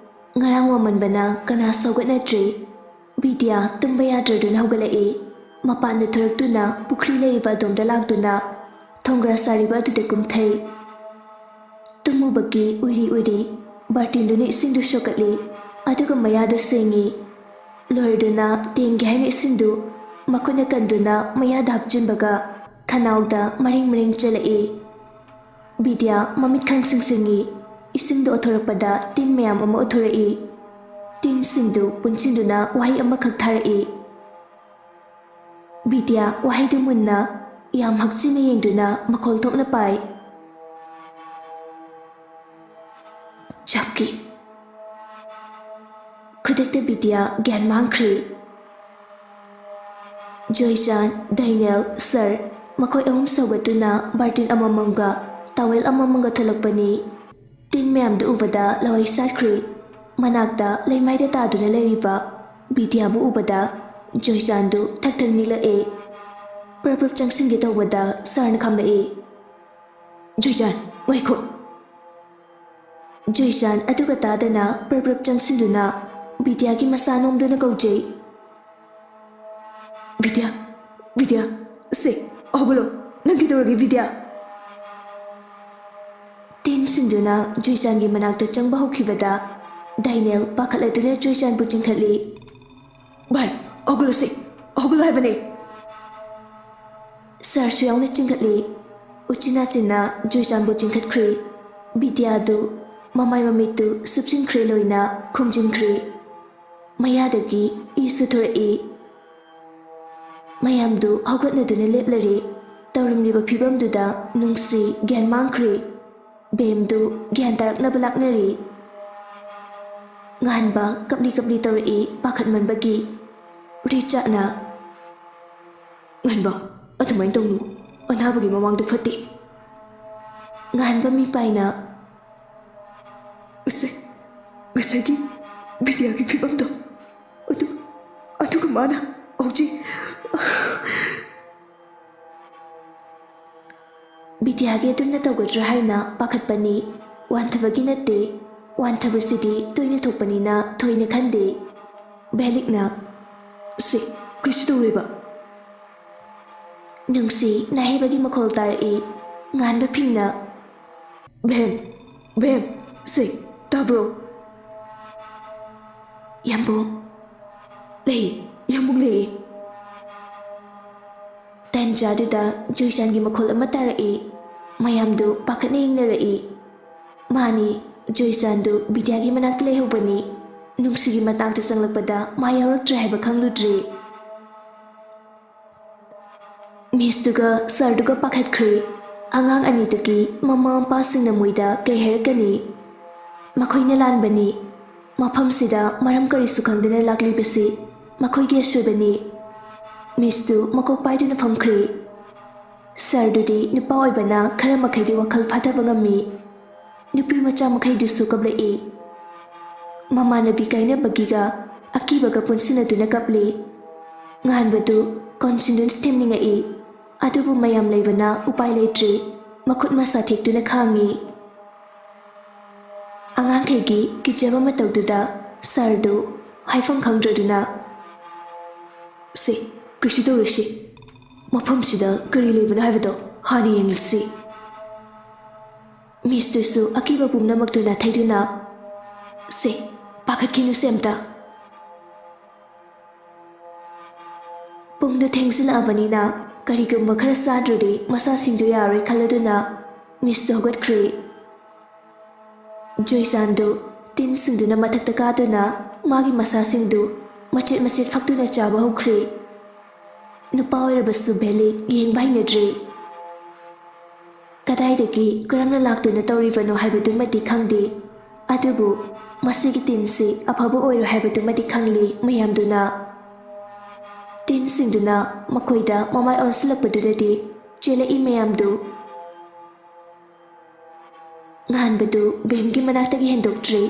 ꯉꯔꯥꯡ ꯋꯥꯃꯟꯕꯅ ꯀꯅꯥꯁꯨ ꯍꯧꯒꯠꯅꯗ꯭ꯔꯤ꯫ ꯕꯤꯗ꯭ꯌꯥ ꯇꯨꯝꯕ ꯌꯥꯗ꯭ꯔꯗꯨꯅ ꯍꯧꯒꯠꯂꯛꯏ꯫ ꯃꯄꯥꯟꯗ ꯊꯣꯔꯛꯇꯨꯅ ꯄꯨꯈ꯭ꯔꯤ ꯂꯩꯔꯤꯕ ꯑꯗꯣꯝꯗ ꯂꯥꯛꯇꯨꯅ ꯊꯣꯡꯒ꯭ꯔꯥ ꯁꯥꯔꯤꯕ ꯑꯗꯨꯗ ꯀꯨꯝꯊꯩ꯫ ꯇꯨꯝꯃꯨꯕꯒꯤ ꯎꯏꯔꯤ ꯎꯏꯔꯤ ꯕꯥꯔꯇꯤꯟꯗꯨꯅ ꯏꯁꯤꯡꯗꯨ ꯁꯣꯛꯀꯠꯂꯤ, ꯑꯗꯨꯒ ꯃꯌꯥꯗꯨ ꯁꯦꯡꯉꯤ꯫ ꯂꯣꯏꯔꯗꯨꯅ ꯇꯦꯡꯒꯦ ꯍꯥꯏꯅ ꯏꯁꯤꯡꯗꯨ ꯃꯈꯨꯠꯅ ꯀꯟꯗꯨꯅ ꯃꯌꯥꯗ ꯍꯥꯞꯆꯤꯟꯕꯒ ꯈꯅꯥꯎꯗ ꯃꯔꯦꯡ ꯃꯔꯦꯡ ꯆꯦꯜꯂꯛꯏ꯫ ꯕꯤꯗ꯭ꯌꯥ ꯃꯃꯤꯠ ꯈꯪꯁꯤꯡ ꯁꯤꯡꯉꯤ꯫ ꯏꯁꯤꯡꯗꯨ ꯑꯣꯊꯣꯔꯛꯄꯗ ꯇꯤꯟ ꯃꯌꯥꯝ ꯑꯃ ꯑꯣꯊꯣꯔꯛꯏ꯫ ꯇꯤꯟꯁꯤꯡꯗꯨ ꯄꯨꯟꯁꯤꯟꯗꯨꯅ ꯋꯥꯍꯩ ꯑꯃꯈꯛ ꯊꯥꯔꯛꯏ꯫ ꯕꯤꯗ꯭ꯌꯥ ꯋꯥꯍꯩꯗꯨ ꯃꯨꯟꯅ, ꯌꯥꯝ ꯍꯛꯆꯤꯟꯅ ꯌꯦꯡꯗꯨꯅ ꯃꯈꯣꯜ ꯊꯣꯛꯅ ꯄꯥꯏ, "ꯆꯞꯀꯤ꯫" ꯈꯨꯗꯛꯇ ꯕꯤꯗ꯭ꯌꯥ ꯒ꯭ꯌꯥꯟ ꯃꯥꯡꯈ꯭ꯔꯦ꯫ ꯖꯣꯏꯆꯥꯟ, ꯗꯥꯏꯅꯦꯜ, ꯁꯥꯔ, ꯃꯈꯣꯏ ꯑꯍꯨꯝ ꯁꯧꯒꯠꯇꯨꯅ ꯕꯥꯔꯇꯤꯟ ꯑꯃꯃꯝꯒ ꯇꯥꯋꯦꯜ ꯑꯃꯃꯝꯒ ꯊꯣꯛꯂꯛꯄꯅꯤ꯫ ꯇꯤꯟ ꯃꯌꯥꯝꯗꯨ ꯎꯕꯗ ꯂꯋꯥꯏ ꯁꯥꯠꯈ꯭ꯔꯦ꯫ ꯃꯅꯥꯛꯇ ꯂꯩꯃꯥꯏꯗ ꯇꯥꯗꯨꯅ ꯂꯩꯔꯤꯕ ꯕꯤꯗ꯭ꯌꯥꯕꯨ ꯎꯕꯗ ꯖꯣꯏꯆꯥꯟꯗꯨ ꯊꯛ ꯊꯛ ꯅꯤꯛꯂꯛꯑꯦ꯫ ꯄ꯭ꯔꯞ ꯄ꯭ꯔꯞ ꯆꯪꯁꯤꯟꯒꯦ ꯇꯧꯕꯗ ꯁꯥꯔꯅ ꯈꯥꯝꯂꯛꯑꯦ꯫ "ꯖꯣꯏꯆꯥꯟ, ꯉꯥꯏꯈꯣ!" ꯖꯣꯏꯆꯥꯟ ꯑꯗꯨꯒ ꯇꯥꯗꯅ ꯄ꯭ꯔꯞ ꯄ꯭ꯔꯞ ꯆꯪꯁꯤꯟꯗꯨꯅ ꯕꯤꯗ꯭ꯌꯥꯒꯤ ꯃꯁꯥ ꯅꯣꯝꯗꯨꯅ ꯀꯧꯖꯩ꯫ "ꯕꯤꯗ꯭ꯌꯥ, ꯕꯤꯗ꯭ꯌꯥ, ꯁꯦ, ꯍꯧꯒꯠꯂꯣ꯫ ꯅꯪ ꯀꯩꯗꯧꯔꯒꯦ, ꯕꯤꯗ꯭ꯌꯥ?" ꯇꯤꯟꯁꯤꯡꯗꯨꯅ ꯖꯣꯏꯆꯥꯟꯒꯤ ꯃꯅꯥꯛꯇ ꯆꯪꯕ ꯍꯧꯈꯤꯕꯗ ꯗꯥꯏꯅꯦꯜ ꯄꯥꯈꯠꯂꯗꯨꯅ ꯖꯣꯏꯆꯥꯟꯕꯨ ꯆꯤꯡꯈꯠꯂꯤ꯫ "ꯚꯥꯏ, ꯍꯧꯒꯠꯂꯣꯁꯦ, ꯍꯧꯒꯠꯂꯣ ꯍꯥꯏꯕꯅꯦ!" ꯁꯥꯔꯁꯨ ꯌꯥꯎꯅ ꯆꯤꯡꯈꯠꯂꯤ꯫ ꯎꯆꯤꯟ ꯅꯥꯆꯤꯟꯅ ꯖꯣꯏꯆꯥꯟꯕꯨ ꯆꯤꯡꯈꯠꯈ꯭ꯔꯦ꯫ ꯕꯤꯗ꯭ꯌꯥꯗꯨ ꯃꯃꯥꯏ ꯃꯃꯤꯠꯇꯨ ꯁꯨꯞꯆꯤꯟꯈ꯭ꯔꯦ, ꯂꯣꯏꯅ ꯈꯨꯝꯖꯤꯟꯈ꯭ꯔꯦ꯫ ꯃꯌꯥꯗꯒꯤ ꯏꯁꯨ ꯊꯣꯔꯛꯏ꯫ ꯃꯌꯥꯝꯗꯨ ꯍꯧꯒꯠꯅꯗꯨꯅ ꯂꯦꯞꯂꯔꯦ꯫ ꯇꯧꯔꯝꯂꯤꯕ ꯐꯤꯕꯝꯗꯨꯗ ꯅꯨꯡꯁꯤ ꯒ꯭ꯌꯥꯟ ꯃꯥꯡꯈ꯭ꯔꯦ꯫ ꯕꯦꯝꯗꯨ ꯒ꯭ꯌꯥꯟ ꯇꯥꯔꯛꯅꯕ ꯂꯥꯛꯅꯔꯤ꯫ ꯉꯥꯟꯕ ꯀꯞꯂꯤ ꯀꯞꯂꯤ ꯇꯧꯔꯛꯏ ꯄꯥꯈꯠꯃꯟꯕꯒꯤ꯫ ꯔꯤꯆꯥꯠꯅ, "ꯉꯥꯟꯕ, ꯑꯗꯨꯃꯥꯏꯅ ꯇꯧꯅꯨ꯫ ꯑꯅꯥꯕꯒꯤ ꯃꯃꯥꯡꯗ ꯐꯠꯇꯦ꯫" ꯉꯥꯟꯕ ꯃꯤꯄꯥꯏꯅ, "ꯉꯁꯥꯏ, ꯉꯁꯥꯏꯒꯤ ꯕꯤꯗ꯭ꯌꯥꯒꯤ ꯐꯤꯕꯝꯗꯣ, ꯑꯗꯨ, ꯑꯗꯨꯒ ꯃꯥꯅ ꯍꯧꯖꯤꯛ" ꯕꯤꯗ꯭ꯌꯥꯒꯤ ꯑꯗꯨꯝꯅ ꯇꯧꯒꯗ꯭ꯔꯥ ꯍꯥꯏꯅ ꯄꯥꯈꯠꯄꯅꯤ꯫ ꯋꯥꯟꯊꯕꯒꯤ ꯅꯠꯇꯦ꯫ ꯋꯥꯟꯊꯕꯁꯤꯗꯤ ꯇꯣꯏꯅ ꯊꯣꯛꯄꯅꯤꯅ ꯊꯣꯏꯅ ꯈꯟꯗꯦ꯫ ꯕꯦꯂꯤꯛꯅ, "ꯁꯦ, ꯀꯩꯁꯨ ꯇꯧꯔꯣꯏꯕ꯫" ꯅꯨꯡꯁꯤ ꯅꯥꯍꯩꯕꯒꯤ ꯃꯈꯣꯜ ꯇꯥꯔꯛꯏ꯫ ꯉꯥꯟꯕ ꯐꯤꯡꯅ, "ꯕꯦꯝ, ꯕꯦꯝ, ꯁꯦ, ꯇꯥꯕ꯭ꯔꯣ?" "ꯌꯥꯝꯕꯨꯡ, ꯂꯩ, ꯌꯥꯝꯕꯨꯡ ꯂꯩꯌꯦ꯫" ꯇꯟꯖꯥꯗꯨꯗ ꯖꯣꯏꯆꯥꯟꯒꯤ ꯃꯈꯣꯜ ꯑꯃ ꯇꯥꯔꯛꯏ꯫ ꯃꯌꯥꯝꯗꯨ ꯄꯥꯈꯠꯅ ꯌꯦꯡꯅꯔꯛꯏ꯫ ꯃꯥꯅꯤ, ꯖꯣꯏꯆꯥꯟꯗꯨ ꯕꯤꯗ꯭ꯌꯥꯒꯤ ꯃꯅꯥꯛꯇ ꯂꯩꯍꯧꯕꯅꯤ꯫ ꯅꯨꯡꯁꯤꯒꯤ ꯃꯇꯥꯡꯗ ꯆꯪꯂꯛꯄꯗ ꯃꯥ ꯌꯥꯎꯔꯛꯇ꯭ꯔꯦ ꯍꯥꯏꯕ ꯈꯪꯂꯨꯗ꯭ꯔꯦ꯫ ꯃꯤꯁꯇꯨꯒ ꯁꯥꯔꯗꯨꯒ ꯄꯥꯈꯠꯈ꯭ꯔꯦ꯫ ꯑꯉꯥꯡ ꯑꯅꯤꯗꯨꯒꯤ ꯃꯃꯥ ꯃꯄꯥꯁꯤꯡꯅ ꯃꯣꯏꯗ ꯀꯩ ꯍꯥꯏꯔꯛꯀꯅꯤ? ꯃꯈꯣꯏꯅ ꯂꯥꯟꯕꯅꯤ꯫ ꯃꯐꯝꯁꯤꯗ ꯃꯔꯝ ꯀꯔꯤꯁꯨ ꯈꯪꯗꯅ ꯂꯥꯛꯂꯤꯕꯁꯤ ꯃꯈꯣꯏꯒꯤ ꯑꯁꯣꯏꯕꯅꯤ꯫ ꯃꯤꯁꯇꯨ ꯃꯀꯣꯛ ꯄꯥꯏꯗꯨꯅ ꯐꯝꯈ꯭ꯔꯦ꯫ ꯁꯥꯔꯗꯨꯗꯤ ꯅꯨꯄꯥ ꯑꯣꯏꯕꯅ ꯈꯔ ꯃꯈꯩꯗꯤ ꯋꯥꯈꯜ ꯐꯥꯊꯕ ꯉꯝꯃꯤ꯫ ꯅꯨꯄꯤ ꯃꯆꯥ ꯃꯈꯩꯗꯨꯁꯨ ꯀꯞꯂꯛꯏ꯫ ꯃꯃꯥꯟꯅꯕꯤ ꯀꯥꯏꯅꯕꯒꯤꯒ ꯑꯀꯤꯕꯒ ꯄꯨꯟꯁꯤꯟꯅꯗꯨꯅ ꯀꯞꯂꯤ꯫ ꯉꯥꯟꯕꯗꯨ ꯀꯣꯟꯁꯤꯟꯗꯨꯅ ꯊꯦꯝꯅꯤꯡꯉꯛꯏ꯫ ꯑꯗꯨꯕꯨ ꯃꯌꯥꯝ ꯂꯩꯕꯅ ꯎꯄꯥꯏ ꯂꯩꯇ꯭ꯔꯤ꯫ ꯃꯈꯨꯠ ꯃꯁꯥ ꯊꯦꯛꯇꯨꯅ ꯈꯥꯡꯉꯤ꯫ ꯑꯉꯥꯡꯈꯩꯒꯤ ꯀꯤꯖꯕ ꯃꯇꯧꯗꯨꯗ ꯁꯥꯔꯗꯨ ꯍꯥꯏꯐꯝ ꯈꯪꯗ꯭ꯔꯗꯨꯅ, "ꯁꯦ, ꯀꯩꯁꯨ ꯇꯧꯔꯣꯏꯁꯦ꯫ ꯃꯐꯝꯁꯤꯗ ꯀꯔꯤ ꯂꯩꯕꯅꯣ ꯍꯥꯏꯕꯗꯣ ꯍꯥꯟꯅ ꯌꯦꯡꯂꯁꯤ꯫" ꯃꯤꯁꯇꯨꯁꯨ ꯑꯀꯤꯕ ꯄꯨꯝꯅꯃꯛꯇꯨ ꯅꯥꯊꯩꯗꯨꯅ, "ꯁꯦ, ꯄꯥꯈꯠꯈꯤꯅꯨꯁꯦ ꯑꯝꯇ꯫ ꯄꯨꯡꯗꯨ ꯊꯦꯡꯖꯤꯜꯂꯛꯑꯕꯅꯤꯅ ꯀꯔꯤꯒꯨꯝꯕ ꯈꯔ ꯆꯥꯗ꯭ꯔꯗꯤ ꯃꯁꯥꯁꯤꯡꯗꯨ ꯌꯥꯔꯣꯏ" ꯈꯜꯂꯗꯨꯅ ꯃꯤꯁꯇꯨ ꯍꯧꯒꯠꯈ꯭ꯔꯦ꯫ ꯖꯣꯏꯆꯥꯟꯗꯨ ꯇꯤꯟꯁꯤꯡꯗꯨꯅ ꯃꯊꯛꯇ ꯀꯥꯗꯨꯅ ꯃꯥꯒꯤ ꯃꯁꯥꯁꯤꯡꯗꯨ ꯃꯆꯦꯠ ꯃꯆꯦꯠ ꯐꯛꯇꯨꯅ ꯆꯥꯕ ꯍꯧꯈ꯭ꯔꯦ꯫ ꯅꯨꯄꯥ ꯑꯣꯏꯔꯕꯁꯨ ꯚꯦꯂꯤ ꯌꯦꯡꯕ ꯍꯩꯅꯗ꯭ꯔꯦ꯫ ꯀꯗꯥꯏꯗꯒꯤ ꯀꯔꯝꯅ ꯂꯥꯛꯇꯨꯅ ꯇꯧꯔꯤꯕꯅꯣ ꯍꯥꯏꯕꯗꯨꯃꯗꯤ ꯈꯪꯗꯦ, ꯑꯗꯨꯕꯨ ꯃꯁꯤꯒꯤ ꯇꯤꯟꯁꯤ ꯑꯐꯕ ꯑꯣꯏꯔꯣꯏ ꯍꯥꯏꯕꯗꯨꯃꯗꯤ ꯈꯪꯂꯤ ꯃꯌꯥꯝꯗꯨꯅ꯫ ꯇꯤꯟꯁꯤꯡꯗꯨꯅ ꯃꯈꯣꯏꯗ ꯃꯃꯥꯏ ꯑꯣꯟꯁꯤꯜꯂꯛꯄꯗꯨꯗꯗꯤ ꯆꯦꯜꯂꯛꯏ ꯃꯌꯥꯝꯗꯨ꯫ ꯉꯥꯟꯕꯗꯨ ꯕꯦꯝꯒꯤ ꯃꯅꯥꯛꯇꯒꯤ ꯍꯦꯟꯗꯣꯛꯇ꯭ꯔꯤ꯫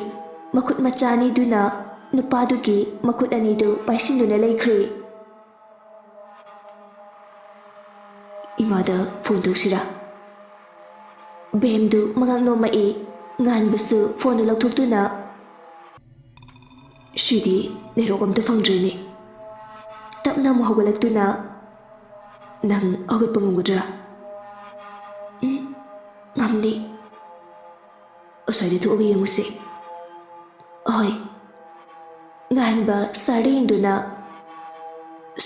ꯃꯈꯨꯠ ꯃꯆꯥ ꯑꯅꯤꯗꯨꯅ ꯅꯨꯄꯥꯗꯨꯒꯤ ꯃꯈꯨꯠ ꯑꯅꯤꯗꯨ ꯄꯥꯏꯁꯤꯟꯗꯨꯅ ꯂꯩꯈ꯭ꯔꯤ꯫ "ꯏꯃꯥꯗ ꯐꯣꯟ ꯇꯧꯁꯤꯔꯥ?" ꯕꯦꯝꯗꯨ ꯃꯉꯛ ꯅꯣꯝꯃꯛꯏ꯫ ꯉꯥꯟꯕꯁꯨ ꯐꯣꯟꯗꯨ ꯂꯧꯊꯣꯛꯇꯨꯅ, "ꯁꯤꯗꯤ ꯅꯦꯠꯋꯥꯛ ꯑꯝꯇ ꯐꯪꯗ꯭ꯔꯦꯅꯦ꯫" ꯇꯞꯅ ꯑꯃꯨꯛ ꯍꯧꯒꯠꯂꯛꯇꯨꯅ, "ꯅꯪ ꯍꯧꯒꯠꯄ ꯉꯝꯒꯗ꯭ꯔꯥ?" "ꯎꯝ, ꯉꯝꯅꯤ꯫" "ꯑꯁ꯭ꯋꯥꯏꯗ ꯊꯣꯛꯑꯒ ꯌꯦꯡꯉꯨꯁꯦ꯫" "ꯍꯣꯏ꯫" ꯉꯥꯟꯕ ꯁꯥꯔꯗ ꯌꯦꯡꯗꯨꯅ,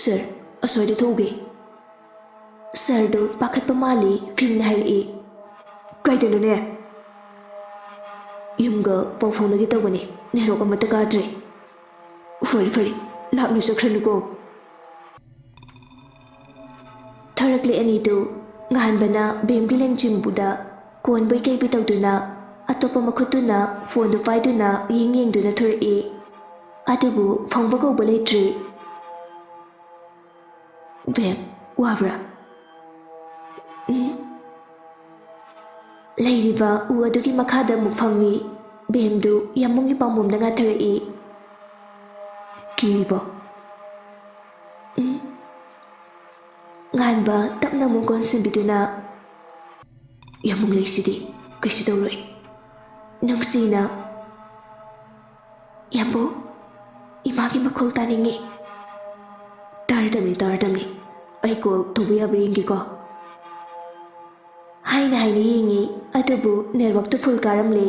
"ꯁꯥꯔ, ꯑꯁ꯭ꯋꯥꯏꯗ ꯊꯣꯛꯎꯒꯦ꯫" ꯁꯥꯔꯗꯨ ꯄꯥꯈꯠꯄ ꯃꯥꯜꯂꯤ, ꯐꯤꯡꯅ ꯍꯥꯏꯔꯛꯏ, "ꯀꯥꯏꯗꯅꯣꯅꯦ?" "ꯌꯨꯝꯒ ꯄꯥꯎ ꯐꯥꯎꯅꯒꯦ ꯇꯧꯕꯅꯦ, ꯅꯦꯠꯋꯥꯛ ꯑꯃꯠꯇ ꯀꯥꯗ꯭ꯔꯦ꯫" "ꯐꯔꯦ ꯐꯔꯦ, ꯂꯥꯞꯅ ꯆꯠꯈ꯭ꯔꯅꯨꯀꯣ꯫" ꯊꯣꯔꯛꯂꯦ ꯑꯅꯤꯗꯨ꯫ ꯉꯥꯟꯕꯅ ꯕꯦꯝꯒꯤ ꯂꯦꯡꯖꯨꯝꯕꯨꯗ ꯀꯣꯟꯕꯣꯏ ꯀꯩꯕꯣꯏ ꯇꯧꯗꯨꯅ ꯑꯇꯣꯞꯄ ꯃꯈꯨꯠꯇꯨꯅ ꯐꯣꯟꯗꯨ ꯄꯥꯏꯗꯨꯅ ꯌꯦꯡ ꯌꯦꯡꯗꯨꯅ ꯊꯣꯔꯛꯏ꯫ ꯑꯗꯨꯕꯨ ꯐꯪꯕ ꯀꯧꯕ ꯂꯩꯇ꯭ꯔꯤ꯫ "ꯕꯦꯝ, ꯋꯥꯕ꯭ꯔꯥ?" "ꯎꯝ, ꯂꯩꯔꯤꯕ ꯎ ꯑꯗꯨꯒꯤ ꯃꯈꯥꯗ ꯑꯃꯨꯛ ꯐꯝꯃꯤ꯫ ꯕꯦꯝꯗꯨ ꯌꯥꯝꯕꯨꯡꯒꯤ ꯄꯥꯝꯕꯣꯝꯗ ꯉꯥꯊꯔꯛꯏ꯫ "ꯀꯤꯔꯤꯕꯣ?" "ꯎꯝ꯫" ꯉꯥꯟꯕ ꯇꯞꯅ ꯑꯃꯨꯛ ꯀꯣꯟꯁꯤꯟꯕꯤꯗꯨꯅ, "ꯌꯥꯝꯕꯨꯡ ꯂꯩꯁꯤꯗꯤ, ꯀꯩꯁꯨ ꯇꯧꯔꯣꯏ꯫" ꯅꯨꯡꯁꯤꯅ, "ꯌꯥꯝꯕꯨꯡ, ꯏꯃꯥꯒꯤ ꯃꯈꯣꯜ ꯇꯥꯅꯤꯡꯉꯤ꯫" "ꯇꯥꯔꯗꯝꯅꯤ, ꯇꯥꯔꯗꯝꯅꯤ꯫ ꯑꯩ ꯀꯣꯜ ꯇꯧꯕ ꯌꯥꯕ꯭ꯔꯥ ꯌꯦꯡꯒꯦꯀꯣ꯫" ꯍꯥꯏꯅ ꯍꯥꯏꯅ ꯌꯦꯡꯉꯤ, ꯑꯗꯨꯕꯨ ꯅꯦꯠꯋꯥꯛꯇꯨ ꯐꯨꯜ ꯀꯥꯔꯝꯂꯦ꯫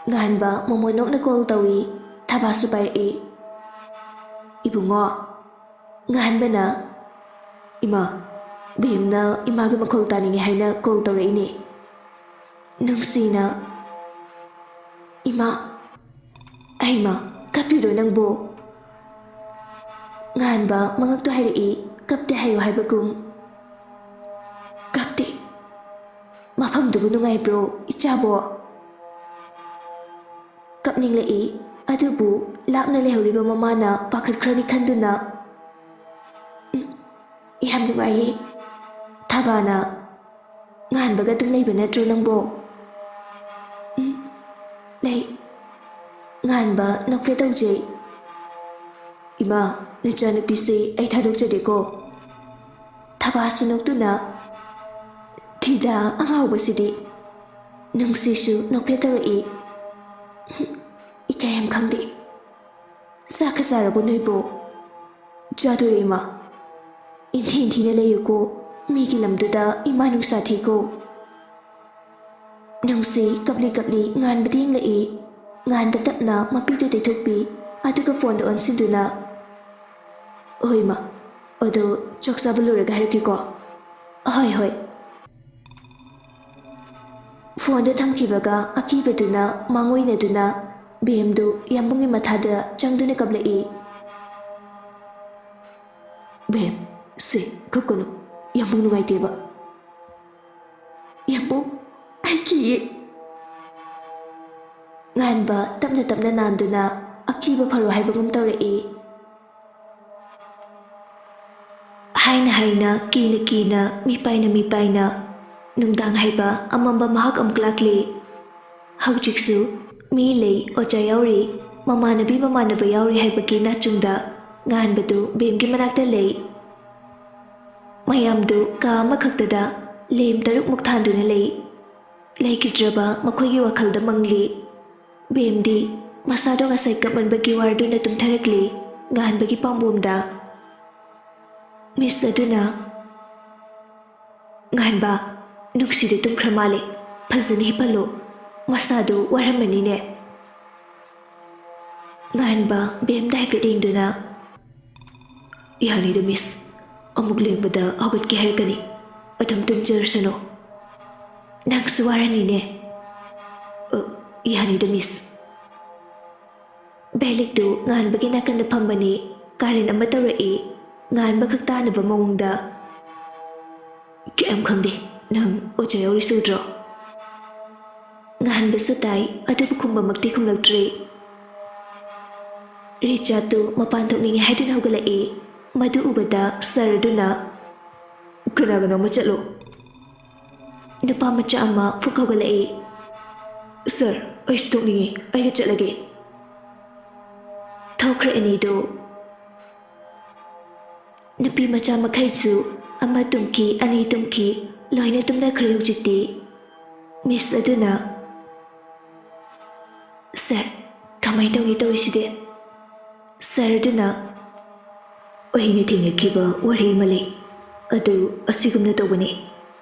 ꯉꯥꯟꯕ ꯃꯃꯣꯟ ꯅꯣꯛꯅ ꯀꯣꯜ ꯇꯧꯏ꯫ ꯊꯕꯥꯁꯨ ꯄꯥꯏꯔꯛꯏ꯫ "ꯏꯕꯨꯡꯉꯣ꯫" ꯉꯥꯟꯕꯅ, "ꯏꯃꯥ, ꯕꯦꯝꯅ ꯏꯃꯥꯒꯤ ꯃꯈꯣꯜ ꯇꯥꯅꯤꯡꯉꯦ ꯍꯥꯏꯅ ꯀꯣꯜ ꯇꯧꯔꯛꯏꯅꯦ꯫" ꯅꯨꯡꯁꯤꯅ, "ꯏꯃꯥ, ꯑꯩꯃ, ꯀꯞꯄꯤꯔꯣ ꯅꯪꯕꯨ?" ꯉꯥꯟꯕ ꯃꯉꯛꯇꯨ ꯍꯥꯏꯔꯛꯏ, ꯀꯞꯇꯦ ꯍꯥꯏꯌꯨ ꯍꯥꯏꯕꯒꯨꯝ꯫ "ꯀꯞꯇꯦ꯫ ꯃꯐꯝꯗꯨꯕꯨ ꯅꯨꯡꯉꯥꯏꯕ꯭ꯔꯣ, ꯏꯆꯥꯕꯣ?" ꯀꯞꯅꯤꯡꯂꯛꯏ, ꯑꯗꯨꯕꯨ ꯂꯥꯞꯅ ꯂꯩꯍꯧꯔꯤꯕ ꯃꯃꯥꯅ ꯄꯥꯈꯠꯈ꯭ꯔꯅꯤ ꯈꯟꯗꯨꯅ, "ꯎꯝ, ꯌꯥꯝ ꯅꯨꯡꯉꯥꯏꯌꯦ꯫" ꯊꯕꯥꯅ, "ꯉꯥꯟꯕꯒ ꯑꯗꯨꯝ ꯂꯩꯕ ꯅꯠꯇ꯭ꯔꯣ ꯅꯪꯕꯣ?" "ꯎꯝ, ꯂꯩ꯫" ꯉꯥꯟꯕ ꯅꯣꯛꯐꯦꯠ ꯇꯧꯖꯩ꯫ "ꯏꯃꯥ, ꯅꯆꯥꯅꯨꯄꯤꯁꯦ ꯑꯩ ꯊꯥꯗꯣꯛꯆꯗꯦꯀꯣ꯫" ꯊꯕꯥꯁꯨ ꯅꯣꯛꯇꯨꯅ, "ꯊꯤꯗꯥ ꯑꯉꯥꯎꯕꯁꯤꯗꯤ꯫" ꯅꯨꯡꯁꯤꯁꯨ ꯅꯣꯛꯐꯦꯠ ꯇꯧꯔꯛꯏ꯫ "ꯏꯀꯥꯏ ꯌꯥꯝ ꯈꯪꯗꯦ꯫ ꯆꯥꯛꯀ ꯆꯥꯔꯕꯣ ꯅꯣꯏꯕꯣ?" "ꯆꯥꯗꯣꯔꯦ ꯏꯃꯥ꯫ ꯏꯟꯊꯤ ꯏꯟꯊꯤꯅ ꯂꯩꯌꯨꯀꯣ꯫ ꯃꯤꯒꯤ ꯂꯝꯗꯨꯗ ꯏꯃꯥ ꯅꯨꯡꯁꯥ ꯊꯤꯀꯣ꯫" ꯅꯨꯡꯁꯤ ꯀꯞꯂꯤ ꯀꯞꯂꯤ ꯉꯥꯟꯕꯗ ꯌꯦꯡꯂꯛꯏ꯫ ꯉꯥꯟꯕ ꯇꯞꯅ ꯃꯄꯤꯗꯨ ꯇꯩꯊꯣꯛꯄꯤ, ꯑꯗꯨꯒ ꯐꯣꯟꯗ ꯑꯣꯟꯁꯤꯟꯗꯨꯅ, "ꯍꯣꯏ ꯏꯃꯥ, ꯑꯗꯣ ꯆꯥꯛ ꯆꯥꯕ ꯂꯣꯏꯔꯒ ꯍꯥꯏꯔꯛꯀꯦꯀꯣ꯫" "ꯍꯣꯏ, ꯍꯣꯏ꯫" ꯐꯣꯟꯗꯨ ꯊꯝꯈꯤꯕꯒ ꯑꯀꯤꯕꯗꯨꯅ ꯃꯥꯡꯑꯣꯏꯅꯗꯨꯅ ꯕꯦꯝꯗꯨ ꯌꯥꯝꯕꯨꯡꯒꯤ ꯃꯊꯥꯗ ꯆꯪꯗꯨꯅ ꯀꯞꯂꯛꯏ꯫ "ꯕꯦꯝ, ꯁꯦ, ꯀꯞꯀꯅꯨ꯫ ꯌꯥꯝꯕꯨꯡ ꯅꯨꯡꯉꯥꯏꯇꯦꯕ꯫" "ꯌꯥꯝꯕꯨꯡ, ꯑꯩ ꯀꯤꯌꯦ꯫" ꯉꯥꯟꯕ ꯇꯞꯅ ꯇꯞꯅ ꯅꯥꯟꯗꯨꯅ ꯑꯀꯤꯕ ꯐꯔꯣ ꯍꯥꯏꯕꯒꯨꯝ ꯇꯧꯔꯛꯏ꯫ ꯍꯥꯏꯅ ꯍꯥꯏꯅ, ꯀꯤꯅ ꯀꯤꯅ, ꯃꯤꯄꯥꯏꯅ ꯃꯤꯄꯥꯏꯅ, ꯅꯨꯡꯗꯥꯡ ꯍꯥꯏꯕ ꯑꯃꯝꯕ ꯃꯍꯥꯛ ꯑꯃꯨꯛ ꯂꯥꯛꯂꯤ꯫ ꯍꯧꯖꯤꯛꯁꯨ ꯃꯤ ꯂꯩ, ꯑꯣꯖꯥ ꯌꯥꯎꯔꯤ, ꯃꯃꯥꯟꯅꯕꯤ ꯃꯃꯥꯟꯅꯕ ꯌꯥꯎꯔꯤ ꯍꯥꯏꯕꯒꯤ ꯅꯥꯆꯨꯡꯗ ꯉꯥꯟꯕꯗꯨ ꯕꯦꯝꯒꯤ ꯃꯅꯥꯛꯇ ꯂꯩ꯫ ꯃꯌꯥꯝꯗꯨ ꯀꯥ ꯑꯃꯈꯛꯇꯗ ꯂꯦꯝ ꯇꯔꯨꯛꯃꯨꯛ ꯊꯥꯟꯗꯨꯅ ꯂꯩ꯫ ꯂꯩꯈꯤꯗ꯭ꯔꯕ ꯃꯈꯣꯏꯒꯤ ꯋꯥꯈꯜꯗ ꯃꯪꯂꯤ꯫ ꯕꯦꯝꯗꯤ ꯃꯁꯥꯗꯣ ꯉꯁꯥꯏ ꯀꯞꯃꯟꯕꯒꯤ ꯋꯥꯔꯗꯨꯅ ꯇꯨꯝꯊꯔꯛꯂꯤ꯫ ꯉꯥꯟꯕꯒꯤ ꯄꯥꯝꯕꯣꯝꯗ ꯃꯤꯁ ꯑꯗꯨꯅ, "ꯉꯥꯟꯕ, ꯅꯨꯡꯁꯤꯗꯨ ꯇꯨꯝꯈ꯭ꯔ ꯃꯥꯜꯂꯦ꯫ ꯐꯖꯅ ꯍꯤꯞꯍꯜꯂꯣ꯫ ꯃꯁꯥꯗꯨ ꯋꯥꯔꯝꯃꯅꯤꯅꯦ꯫" ꯉꯥꯟꯕ ꯕꯦꯝꯗ ꯍꯥꯏꯐꯦꯠ ꯌꯦꯡꯗꯨꯅ, "ꯌꯥꯅꯤꯗ ꯃꯤꯁ, ꯑꯃꯨꯛ ꯂꯦꯡꯕꯗ ꯍꯧꯒꯠꯀꯦ ꯍꯥꯏꯔꯛꯀꯅꯤ꯫ ꯑꯗꯨꯝ ꯇꯨꯝꯖꯔꯁꯅꯨ꯫ ꯅꯪꯁꯨ ꯋꯥꯔꯅꯤꯅꯦ꯫" "ꯑ, ꯌꯥꯅꯤꯗ ꯃꯤꯁ꯫" ꯕꯦꯂꯤꯛꯇꯨ ꯉꯥꯟꯕꯒꯤ ꯅꯥꯀꯟꯗ ꯐꯝꯕꯅꯤ꯫ ꯀꯥꯔꯦꯟ ꯑꯃ ꯇꯧꯔꯛꯏ꯫ ꯉꯥꯟꯕ ꯈꯛ ꯇꯥꯅꯕ ꯃꯑꯣꯡꯗ, "ꯀꯌꯥꯝ ꯈꯪꯗꯦ, ꯅꯪ ꯑꯣꯖꯥ ꯌꯥꯎꯔꯤꯁꯨ ꯎꯗ꯭ꯔꯣ?" ꯉꯥꯟꯕꯁꯨ ꯇꯥꯏ, ꯑꯗꯨꯕꯨ ꯈꯨꯝꯕꯃꯛꯇꯤ ꯈꯨꯝꯂꯛꯇ꯭ꯔꯤ꯫ ꯔꯤꯆꯥꯔꯗꯇꯨ ꯃꯄꯥꯟ ꯊꯣꯛꯅꯤꯡꯉꯤ ꯍꯥꯏꯗꯨꯅ ꯍꯧꯒꯠꯂꯛꯏ꯫ ꯃꯗꯨ ꯎꯕꯗ ꯁꯥꯔ ꯑꯗꯨꯅ, "ꯀꯅꯥ ꯀꯅꯥꯅꯣ ꯑꯃ ꯆꯠꯂꯣ꯫" ꯅꯨꯄꯥ ꯃꯆꯥ ꯑꯃ ꯐꯨꯛ ꯍꯧꯒꯠꯂꯛꯏ꯫ "ꯁꯥꯔ, ꯑꯩꯁꯨ ꯊꯣꯛꯅꯤꯡꯉꯤ, ꯑꯩꯒ ꯆꯠꯂꯒꯦ꯫" ꯊꯣꯛꯈ꯭ꯔꯦ ꯑꯅꯤꯗꯨ꯫ ꯅꯨꯄꯤ ꯃꯆꯥ ꯃꯈꯩꯁꯨ ꯑꯃ ꯇꯨꯝꯈꯤ, ꯑꯅꯤ ꯇꯨꯝꯈꯤ, ꯂꯣꯏꯅ ꯇꯨꯝꯅꯈ꯭ꯔꯦ ꯍꯧꯖꯤꯛꯇꯤ꯫ ꯃꯤꯁ ꯑꯗꯨꯅ, "ꯁꯥꯔ, ꯀꯃꯥꯏꯅ ꯇꯧꯅꯤ ꯇꯧꯔꯤꯁꯤꯗꯤ?" ꯁꯥꯔ ꯑꯗꯨꯅ, "ꯑꯩꯅ ꯊꯦꯡꯅꯈꯤꯕ ꯋꯥꯔꯤ ꯑꯃ ꯂꯩ꯫ ꯑꯗꯨ ꯑꯁꯤꯒꯨꯝꯅ ꯇꯧꯕꯅꯤ꯫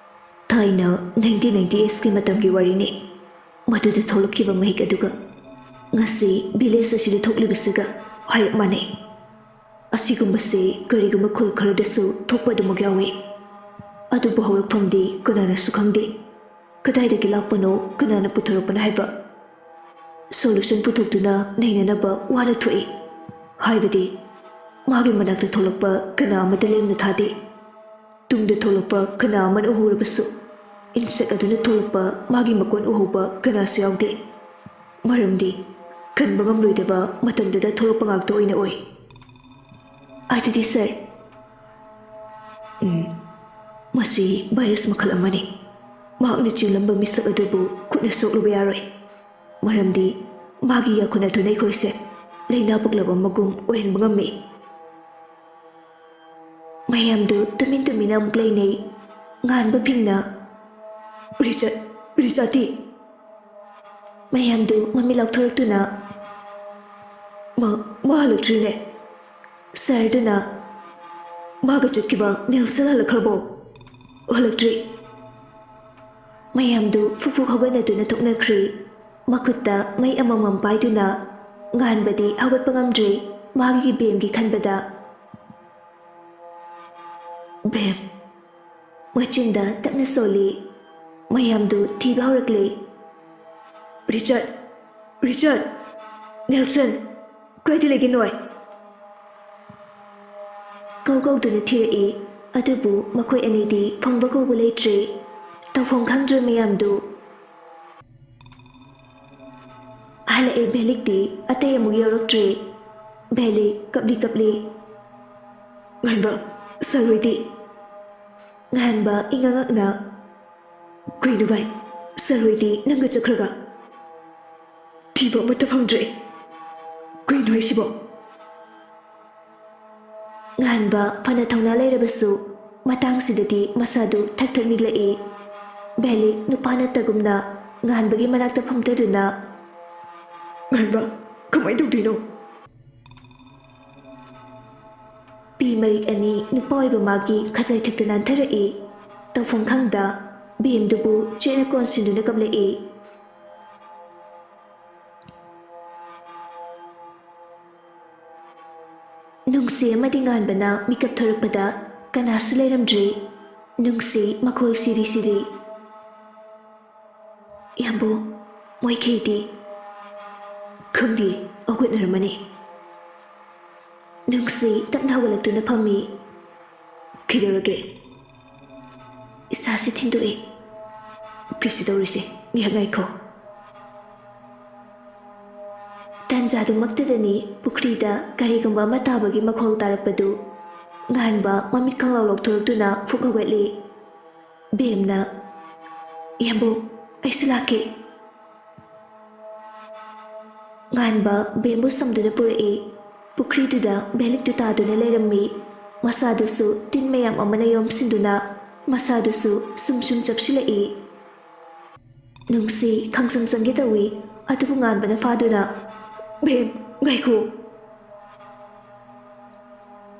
ꯊꯥꯏꯅ ꯅꯥꯏꯟꯇꯤꯟ ꯅꯥꯏꯟꯇꯤ ꯑꯦꯠꯀꯤ ꯃꯇꯝꯒꯤ ꯋꯥꯔꯤꯅꯤ꯫ ꯃꯗꯨꯗ ꯊꯣꯛꯂꯛꯈꯤꯕ ꯃꯍꯤꯛ ꯑꯗꯨꯒ ꯉꯁꯤ ꯚꯤꯂꯦꯖ ꯑꯁꯤꯗ ꯊꯣꯛꯂꯤꯕꯁꯤꯒ ꯍꯥꯏꯔꯞ ꯃꯥꯟꯅꯩ꯫ ꯑꯁꯤꯒꯨꯝꯕꯁꯤ ꯀꯔꯤꯒꯨꯝꯕ ꯈꯨꯜ ꯈꯔꯗꯁꯨ ꯊꯣꯛꯄ ꯑꯗꯨꯃꯛ ꯌꯥꯎꯏ꯫ ꯑꯗꯨꯕꯨ ꯍꯧꯔꯛꯐꯝꯗꯤ ꯀꯅꯥꯅꯁꯨ ꯈꯪꯗꯦ꯫ ꯀꯗꯥꯏꯗꯒꯤ ꯂꯥꯛꯄꯅꯣ, ꯀꯅꯥꯅ ꯄꯨꯊꯣꯔꯛꯄꯅꯣ ꯍꯥꯏꯕ ꯁꯣꯂꯨꯁꯟ ꯄꯨꯊꯣꯛꯇꯨꯅ ꯅꯩꯅꯅꯕ ꯋꯥꯅ ꯊꯣꯛꯏ꯫ ꯍꯥꯏꯕꯗꯤ ꯃꯥꯒꯤ ꯃꯅꯥꯛꯇ ꯊꯣꯛꯂꯛꯄ ꯀꯅꯥ ꯑꯃꯠꯇ ꯂꯦꯝꯅ ꯊꯥꯗꯦ꯫ ꯇꯨꯡꯗ ꯊꯣꯛꯂꯛꯄ ꯀꯅꯥ ꯑꯃꯅ ꯎꯍꯧꯔꯕꯁꯨ, ꯏꯟꯁꯦꯛ ꯑꯗꯨꯅ ꯊꯣꯛꯂꯛꯄ ꯃꯥꯒꯤ ꯃꯀꯣꯟ ꯎꯍꯧꯕ ꯀꯅꯥꯁꯨ ꯌꯥꯎꯗꯦ꯫ ꯃꯔꯝꯗꯤ ꯀꯟꯕ ꯉꯝꯂꯣꯏꯗꯕ ꯃꯇꯝꯗꯨꯗ ꯊꯣꯛꯂꯛꯄ ꯉꯥꯛꯇ ꯑꯣꯏꯅ ꯑꯣꯏ꯫" "ꯑꯗꯨꯗꯤ ꯁꯥꯔ?" "ꯎꯝ, ꯃꯁꯤ ꯚꯥꯏꯔꯁ ꯃꯈꯜ ꯑꯃꯅꯤ꯫ ꯃꯍꯥꯛꯅ ꯆꯤꯡꯂꯝꯕ ꯃꯤꯁꯛ ꯑꯗꯨꯕꯨ ꯈꯨꯠꯅ ꯁꯣꯛꯂꯨꯕ ꯌꯥꯔꯣꯏ, ꯃꯔꯝꯗꯤ ꯃꯥꯒꯤ ꯌꯥꯈꯨꯟ ꯑꯗꯨꯅ ꯑꯩꯈꯣꯏꯁꯦ ꯂꯥꯏꯅꯥ ꯄꯛꯂꯕ ꯃꯒꯨꯝ ꯑꯣꯏꯍꯟꯕ ꯉꯝꯃꯤ꯫ ꯃꯌꯥꯝꯗꯨ ꯇꯨꯃꯤꯟ ꯇꯨꯃꯤꯟꯅ ꯑꯃꯨꯛ ꯂꯩꯅꯩ꯫ ꯉꯥꯟꯕ ꯐꯤꯡꯅ, "ꯔꯤꯆꯥꯔꯗ, ꯔꯤꯆꯥꯔꯗꯇꯤ?" ꯃꯌꯥꯝꯗꯨ ꯃꯃꯤꯠ ꯂꯥꯎꯊꯣꯔꯛꯇꯨꯅ, "ꯃꯥ, ꯃꯥ ꯍꯜꯂꯛꯇ꯭ꯔꯤꯅꯦ꯫ ꯁꯍꯔꯗꯨꯅ ꯃꯥꯒ ꯆꯠꯈꯤꯕ ꯅꯦꯜꯁꯟ ꯍꯜꯂꯛꯈ꯭ꯔꯕꯣ?" "ꯍꯜꯂꯛꯇ꯭ꯔꯤ꯫" ꯃꯌꯥꯝꯗꯨ ꯐꯨꯛ ꯐꯨꯛ ꯍꯧꯒꯠꯅꯗꯨꯅ ꯊꯣꯛꯅꯈ꯭ꯔꯤ꯫ ꯃꯈꯨꯠꯇ ꯃꯩ ꯑꯃꯃꯝ ꯄꯥꯏꯗꯨꯅ ꯉꯥꯟꯕꯗꯤ ꯍꯧꯒꯠꯄ ꯉꯝꯗ꯭ꯔꯤ, ꯃꯥꯒꯤ ꯕꯦꯝꯒꯤ ꯈꯟꯕꯗ꯫ "ꯕꯦꯝ!" ꯃꯆꯤꯟꯗ ꯇꯞꯅ ꯁꯣꯜꯂꯤ꯫ ꯃꯌꯥꯝꯗꯨ ꯊꯤꯕ ꯍꯧꯔꯛꯂꯤ꯫ "ꯔꯤꯆꯥꯔꯗ! ꯔꯤꯆꯥꯔꯗ! ꯅꯦꯜꯁꯟ! ꯀꯥꯏꯗ ꯂꯩꯒꯦ ꯅꯣꯏ?" ꯀꯧ ꯀꯧꯗꯨꯅ ꯊꯤꯔꯛꯏ, ꯑꯗꯨꯕꯨ ꯃꯈꯣꯏ ꯑꯅꯤꯗꯤ ꯐꯪꯕ ꯀꯧꯕ ꯂꯩꯇ꯭ꯔꯦ꯫ ꯇꯧꯐꯝ ꯈꯪꯗ꯭ꯔꯦ ꯃꯌꯥꯝꯗꯨ꯫ ꯍꯜꯂꯛꯑꯦ ꯚꯦꯂꯤꯛꯇꯤ, ꯑꯇꯩ ꯑꯃꯨꯛ ꯌꯧꯔꯛꯇ꯭ꯔꯦ꯫ ꯚꯦꯂꯤꯛ ꯀꯞꯂꯤ ꯀꯞꯂꯤ꯫ "ꯉꯥꯟꯕ, ꯁꯔ ꯍꯣꯏꯗꯤ?" ꯉꯥꯟꯕ ꯏꯉꯛ ꯉꯛꯅ, "ꯀꯩꯅꯣ ꯚꯥꯏ, ꯁꯔ ꯍꯣꯏꯗꯤ ꯅꯪꯒ ꯆꯠꯈ꯭ꯔꯒ? ꯊꯤꯕ ꯑꯃꯠꯇ ꯐꯪꯗ꯭ꯔꯦ꯫ ꯀꯩꯅꯣ ꯍꯥꯏꯁꯤꯕꯣ?" ꯉꯥꯟꯕ ꯐꯅ ꯊꯧꯅꯥ ꯂꯩꯔꯕꯁꯨ ꯃꯇꯥꯡꯁꯤꯗꯗꯤ ꯃꯁꯥꯗꯨ ꯊꯛ ꯊꯛ ꯅꯤꯛꯂꯛꯏ꯫ ꯚꯦꯂꯤꯛ ꯅꯨꯄꯥ ꯅꯠꯇꯒꯨꯝꯅ ꯉꯥꯟꯕꯒꯤ ꯃꯅꯥꯛꯇ ꯐꯝꯊꯗꯨꯅ, "ꯉꯥꯟꯕ, ꯀꯃꯥꯏꯅ ꯇꯧꯗꯣꯏꯅꯣ?" ꯄꯤ ꯃꯔꯤꯛ ꯑꯅꯤ ꯅꯨꯄꯥ ꯑꯣꯏꯕ ꯃꯥꯒꯤ ꯈꯖꯥꯏ ꯊꯛꯇ ꯅꯥꯟꯊꯔꯛꯏ꯫ ꯇꯧꯐꯝ ꯈꯪꯗ ꯕꯦꯝꯗꯨꯕꯨ ꯆꯦꯠꯅ ꯀꯣꯟꯁꯤꯟꯗꯨꯅ ꯀꯞꯂꯛꯏ꯫ ꯅꯨꯡꯁꯤ ꯑꯃꯗꯤ ꯉꯥꯟꯕꯅ ꯃꯤꯀꯞ ꯊꯣꯔꯛꯄꯗ ꯀꯅꯥꯁꯨ ꯂꯩꯔꯝꯗ꯭ꯔꯤ꯫ ꯅꯨꯡꯁꯤ ꯃꯈꯣꯜ ꯁꯤꯔꯤ ꯁꯤꯔꯤ꯫ "ꯏꯌꯥꯝꯕꯨ, ꯃꯣꯏꯈꯩꯗꯤ?" "ꯈꯪꯗꯦ, ꯍꯧꯒꯠꯅꯔꯝꯃꯅꯤ꯫" ꯅꯨꯡꯁꯤ ꯇꯞꯅ ꯍꯧꯒꯠꯂꯛꯇꯨꯅ ꯐꯝꯃꯤ꯫ "ꯀꯩꯗꯧꯔꯒꯦ?" "ꯏꯁꯥꯁꯤ ꯊꯤꯟꯗꯣꯛꯏ꯫" "ꯀꯩꯁꯨ ꯇꯧꯔꯣꯏꯁꯦ, ꯉꯥꯏꯍꯥꯛ ꯉꯥꯏꯈꯣ꯫" ꯇꯥꯟꯖꯥꯗꯨꯃꯛꯇꯗꯅꯤ ꯄꯨꯈ꯭ꯔꯤꯗ ꯀꯔꯤꯒꯨꯝꯕ ꯑꯃ ꯇꯥꯕꯒꯤ ꯃꯈꯣꯜ ꯇꯥꯔꯛꯄꯗꯨ꯫ ꯉꯥꯟꯕ ꯃꯃꯤꯠ ꯈꯪꯂꯥꯎ ꯂꯥꯎꯊꯣꯔꯛꯇꯨꯅ ꯐꯨꯛ ꯍꯧꯒꯠꯂꯤ꯫ ꯕꯦꯝꯅ, "ꯏꯌꯥꯝꯕꯨ, ꯑꯩꯁꯨ ꯂꯥꯛꯀꯦ꯫" ꯉꯥꯟꯕ ꯕꯦꯝꯕꯨ ꯁꯝꯗꯨꯅ ꯄꯨꯔꯛꯏ꯫ ꯄꯨꯈ꯭ꯔꯤꯗꯨꯗ ꯕꯦꯂꯤꯛꯇꯨ ꯇꯥꯗꯨꯅ ꯂꯩꯔꯝꯃꯤ꯫ ꯃꯁꯥꯗꯨꯁꯨ ꯇꯤꯟ ꯃꯌꯥꯝ ꯑꯃꯅ ꯌꯣꯝꯁꯤꯟꯗꯨꯅ ꯃꯁꯥꯗꯨꯁꯨ ꯁꯨꯝ ꯁꯨꯝ ꯆꯞꯁꯤꯜꯂꯛꯏ꯫ ꯅꯨꯡꯁꯤ ꯈꯪꯆꯪ ꯆꯪꯒꯦ ꯇꯧꯏ, ꯑꯗꯨꯕꯨ ꯉꯥꯟꯕꯅ ꯐꯥꯗꯨꯅ, "ꯕꯦꯝ, ꯉꯥꯏꯈꯣ!"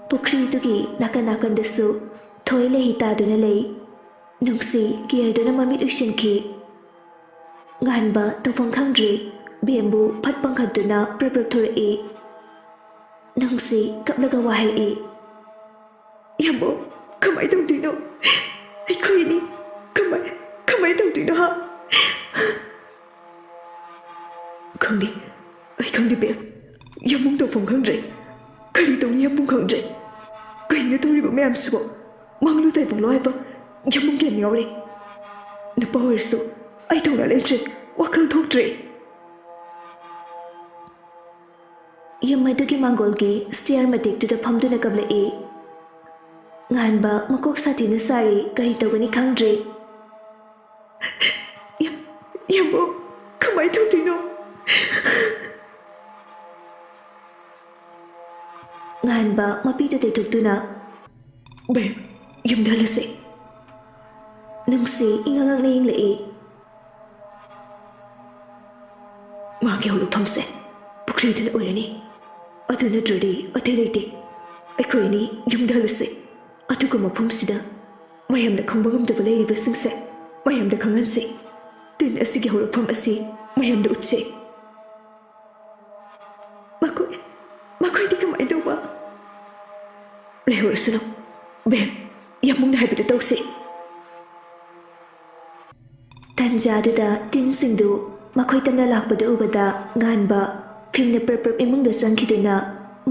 ꯄꯨꯈ꯭ꯔꯤꯗꯨꯒꯤ ꯅꯥꯀꯟ ꯅꯥꯀꯟꯗꯁꯨ ꯊꯣꯏ ꯂꯩꯍꯤ ꯇꯥꯗꯨꯅ ꯂꯩ꯫ ꯅꯨꯡꯁꯤ ꯀꯤꯌꯔꯗꯨꯅ ꯃꯃꯤꯠ ꯎꯏꯁꯤꯟꯈꯤ꯫ ꯉꯥꯟꯕ ꯇꯧꯐꯝ ꯈꯪꯗ꯭ꯔꯦ, ꯕꯦꯝꯕꯨ ꯐꯠ ꯄꯥꯡꯈꯠꯇꯨꯅ ꯄ꯭ꯔꯞ ꯄ꯭ꯔꯞ ꯊꯣꯔꯛꯏ꯫ ꯅꯨꯡꯁꯤ ꯀꯞꯂꯒ ꯋꯥ ꯍꯥꯏꯔꯛꯏ, "ꯏꯌꯥꯝꯕ, ꯀꯃꯥꯏ ꯇꯧꯗꯣꯏꯅꯣ? ꯑꯩꯈꯣꯏ ꯑꯅꯤ ꯀꯃꯥꯏ, ꯀꯃꯥꯏ ꯇꯧꯗꯣꯏꯅꯣ, ꯍꯥ?" "ꯈꯪꯗꯦ, ꯑꯩ ꯈꯪꯗꯦ ꯕꯦꯝ꯫ ꯌꯥꯝꯕꯨꯡ ꯇꯧꯐꯝ ꯈꯪꯗ꯭ꯔꯦ꯫ ꯀꯔꯤ ꯇꯧꯅꯤ ꯌꯥꯝꯕꯨꯡ ꯈꯪꯗ꯭ꯔꯦ꯫ ꯀꯩꯅꯣ ꯇꯧꯔꯤꯕ ꯃꯌꯥꯝꯁꯤꯕꯣ? ꯃꯪꯂꯣ ꯇꯥꯏꯕꯪꯂꯣ ꯍꯥꯏꯕ ꯌꯥꯝꯕꯨꯡ ꯒ꯭ꯌꯥꯟ ꯌꯥꯎꯔꯦ꯫ ꯅꯨꯄꯥ ꯑꯣꯏꯔꯁꯨ ꯑꯩ ꯊꯧꯅꯥ ꯂꯩꯇ꯭ꯔꯦ, ꯋꯥꯈꯜ ꯊꯣꯛꯇ꯭ꯔꯦ꯫" ꯌꯨꯝ ꯑꯗꯨꯒꯤ ꯃꯥꯡꯒꯣꯜꯒꯤ ꯁ꯭ꯇꯤꯌꯔ ꯃꯇꯦꯛꯇꯨꯗ ꯐꯝꯗꯨꯅ ꯀꯞꯂꯛꯏ꯫ ꯉꯥꯟꯕ ꯃꯀꯣꯛ ꯁꯥꯊꯤꯅ ꯁꯥꯔꯤ, ꯀꯔꯤ ꯇꯧꯒꯅꯤ ꯈꯪꯗ꯭ꯔꯦ꯫ "ꯌꯥꯝ-, ꯌꯥꯝꯕꯨꯡ, ꯀꯃꯥꯏ ꯇꯧꯗꯣꯏꯅꯣ?" ꯉꯥꯟꯕ ꯃꯄꯤꯗꯨ ꯇꯩꯊꯣꯛꯇꯨꯅ, "ꯕꯦꯝ, ꯌꯨꯝꯗ ꯍꯜꯂꯁꯦ꯫" ꯅꯨꯡꯁꯤ ꯏꯉꯛ ꯉꯛꯅ ꯌꯦꯡꯂꯛꯏ꯫ "ꯃꯥꯒꯤ ꯍꯧꯔꯛꯐꯝꯁꯦ ꯄꯨꯈ꯭ꯔꯤꯗꯨꯅ ꯑꯣꯏꯔꯅꯤ꯫ ꯑꯗꯨ ꯅꯠꯇ꯭ꯔꯗꯤ ꯑꯇꯩ ꯂꯩꯇꯦ꯫ ꯑꯩꯈꯣꯏ ꯑꯅꯤ ꯌꯨꯝꯗ ꯍꯜꯂꯁꯤ꯫ ꯑꯗꯨꯒ ꯃꯐꯝꯁꯤꯗ ꯃꯌꯥꯝꯅ ꯈꯪꯕ ꯉꯝꯗꯕ ꯂꯩꯔꯤꯕꯁꯤꯡꯁꯦ ꯃꯌꯥꯝꯗ ꯈꯪꯍꯟꯁꯤ꯫ ꯇꯤꯟ ꯑꯁꯤꯒꯤ ꯍꯧꯔꯛꯐꯝ ꯑꯁꯤ ꯃꯌꯥꯝꯗ ꯎꯠꯁꯤ꯫" "ꯃꯈꯣꯏ, ꯃꯈꯣꯏꯗꯤ ꯀꯃꯥꯏ ꯇꯧꯕ?" "ꯂꯩꯍꯧꯔꯁꯅꯨ꯫ ꯕꯦꯝ, ꯌꯥꯝꯕꯨꯡꯅ ꯍꯥꯏꯕꯗꯨ ꯇꯧꯁꯤ꯫" ꯇꯟꯖꯥꯗꯨꯗ ꯇꯤꯟꯁꯤꯡꯗꯨ ꯃꯈꯣꯏ ꯇꯞꯅ ꯂꯥꯛꯄꯗꯨ ꯎꯕꯗ ꯉꯥꯟꯕ ꯐꯤꯡꯅ ꯄ꯭ꯔꯞ ꯄ꯭ꯔꯞ ꯏꯃꯨꯡꯗ ꯆꯪꯈꯤꯗꯨꯅ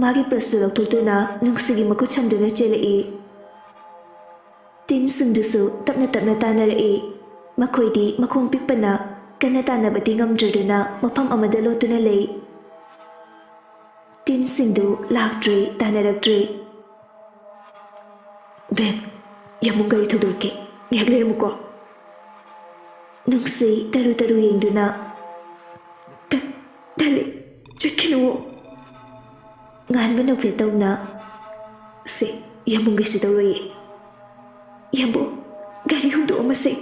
ꯃꯥꯒꯤ ꯄ꯭ꯔꯁꯇꯨ ꯂꯧꯊꯣꯛꯇꯨꯅ ꯅꯨꯡꯁꯤꯒꯤ ꯃꯈꯨꯠ ꯁꯝꯗꯨꯅ ꯆꯦꯜꯂꯛꯏ꯫ ꯇꯤꯟꯁꯤꯡꯗꯨꯁꯨ ꯇꯞꯅ ꯇꯞꯅ ꯇꯥꯅꯔꯛꯏ꯫ ꯃꯈꯣꯏꯗꯤ ꯃꯈꯣꯡ ꯄꯤꯛꯄꯅ ꯀꯟꯅ ꯇꯥꯟꯅꯕꯗꯤ ꯉꯝꯗ꯭ꯔꯗꯨꯅ ꯃꯐꯝ ꯑꯃꯗ ꯂꯣꯠꯇꯨꯅ ꯂꯩ꯫ ꯇꯤꯟꯁꯤꯡꯗꯨ ꯂꯥꯛꯇ꯭ꯔꯦ, ꯇꯥꯟꯅꯔꯛꯇ꯭ꯔꯦ꯫ "ꯕꯦꯝ, ꯌꯥꯝꯕꯨꯡ ꯒꯥꯔꯤ ꯊꯧꯗꯣꯔꯛꯀꯦ, ꯉꯥꯏꯍꯥꯛ ꯂꯩꯔꯝꯃꯨꯀꯣ꯫" ꯅꯨꯡꯁꯤ ꯇꯔꯨ ꯇꯔꯨ ꯌꯦꯡꯗꯨꯅ, "ꯇ-, ꯇꯜꯂꯤ, ꯆꯠꯈꯤꯅꯨꯋꯣ꯫" ꯉꯥꯟꯕ ꯅꯣꯛꯐꯦꯠ ꯇꯧꯅ, "ꯁꯦ, ꯌꯥꯝꯕꯨꯡ ꯀꯩꯁꯨ ꯇꯧꯔꯣꯏꯌꯦ꯫ ꯌꯥꯝꯕꯨꯡ, ꯒꯥꯔꯤ ꯍꯣꯡꯗꯣꯛꯑꯝꯃꯁꯦ꯫"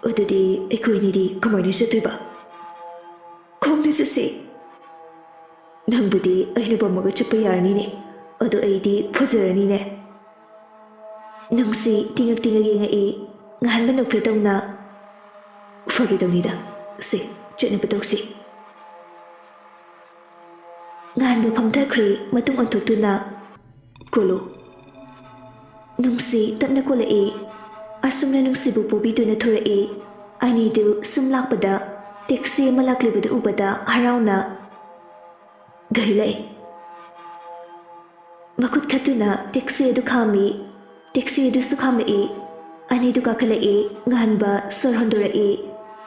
"ꯑꯗꯨꯗꯤ ꯑꯩꯈꯣꯏꯅꯤꯗꯤ ꯀꯃꯥꯏꯅ ꯆꯠꯇꯣꯏꯕ?" "ꯈꯣꯡꯅ ꯆꯠꯁꯦ꯫" "ꯅꯪꯕꯨꯗꯤ ꯑꯩꯅ ꯄꯝꯃꯒ ꯆꯠꯄ ꯌꯥꯔꯅꯤꯅꯦ, ꯑꯗꯣ ꯑꯩꯗꯤ ꯐꯖꯔꯅꯤꯅꯦ꯫" ꯅꯨꯡꯁꯤ ꯇꯤꯡꯉꯛ ꯇꯤꯡꯉꯛ ꯌꯦꯡꯉꯛꯏ, ꯉꯥꯟꯕ ꯅꯣꯛꯐꯦꯠ ꯇꯧꯅ, "ꯐꯥꯒꯤ ꯇꯧꯅꯤꯗ, ꯁꯦ, ꯆꯠꯅꯕ ꯇꯧꯁꯤ꯫" ꯉꯥꯟꯕ ꯐꯝꯊꯈ꯭ꯔꯦ, ꯃꯇꯨꯡ ꯑꯣꯟꯊꯣꯛꯇꯨꯅ, "ꯀꯣꯂꯣ꯫" ꯅꯨꯡꯁꯤ ꯇꯞꯅ ꯀꯣꯜꯂꯛꯏ꯫ ꯑꯁꯨꯝꯅ ꯅꯨꯡꯁꯤꯕꯨ ꯄꯣꯕꯤꯗꯨꯅ ꯊꯣꯔꯛꯏ꯫ ꯑꯅꯤꯗꯨ ꯁꯨꯝ ꯂꯥꯛꯄꯗ, ꯇꯦꯛꯁꯤ ꯑꯃ ꯂꯥꯛꯂꯤꯕꯗꯨ ꯎꯕꯗ ꯍꯔꯥꯎꯅ, "ꯒꯥꯔꯤ ꯂꯥꯛꯑꯦ꯫" ꯃꯈꯨꯠ ꯈꯠꯇꯨꯅ ꯇꯦꯛꯁꯤ ꯑꯗꯨ ꯈꯥꯝꯃꯤ꯫ ꯇꯦꯛꯁꯤ ꯑꯗꯨꯁꯨ ꯈꯥꯝꯂꯛꯏ꯫ ꯑꯅꯤꯗꯨ ꯀꯥꯈꯠꯂꯛꯏ꯫ ꯉꯥꯟꯕ ꯁꯣꯔ ꯍꯣꯟꯗꯣꯔꯛꯏ꯫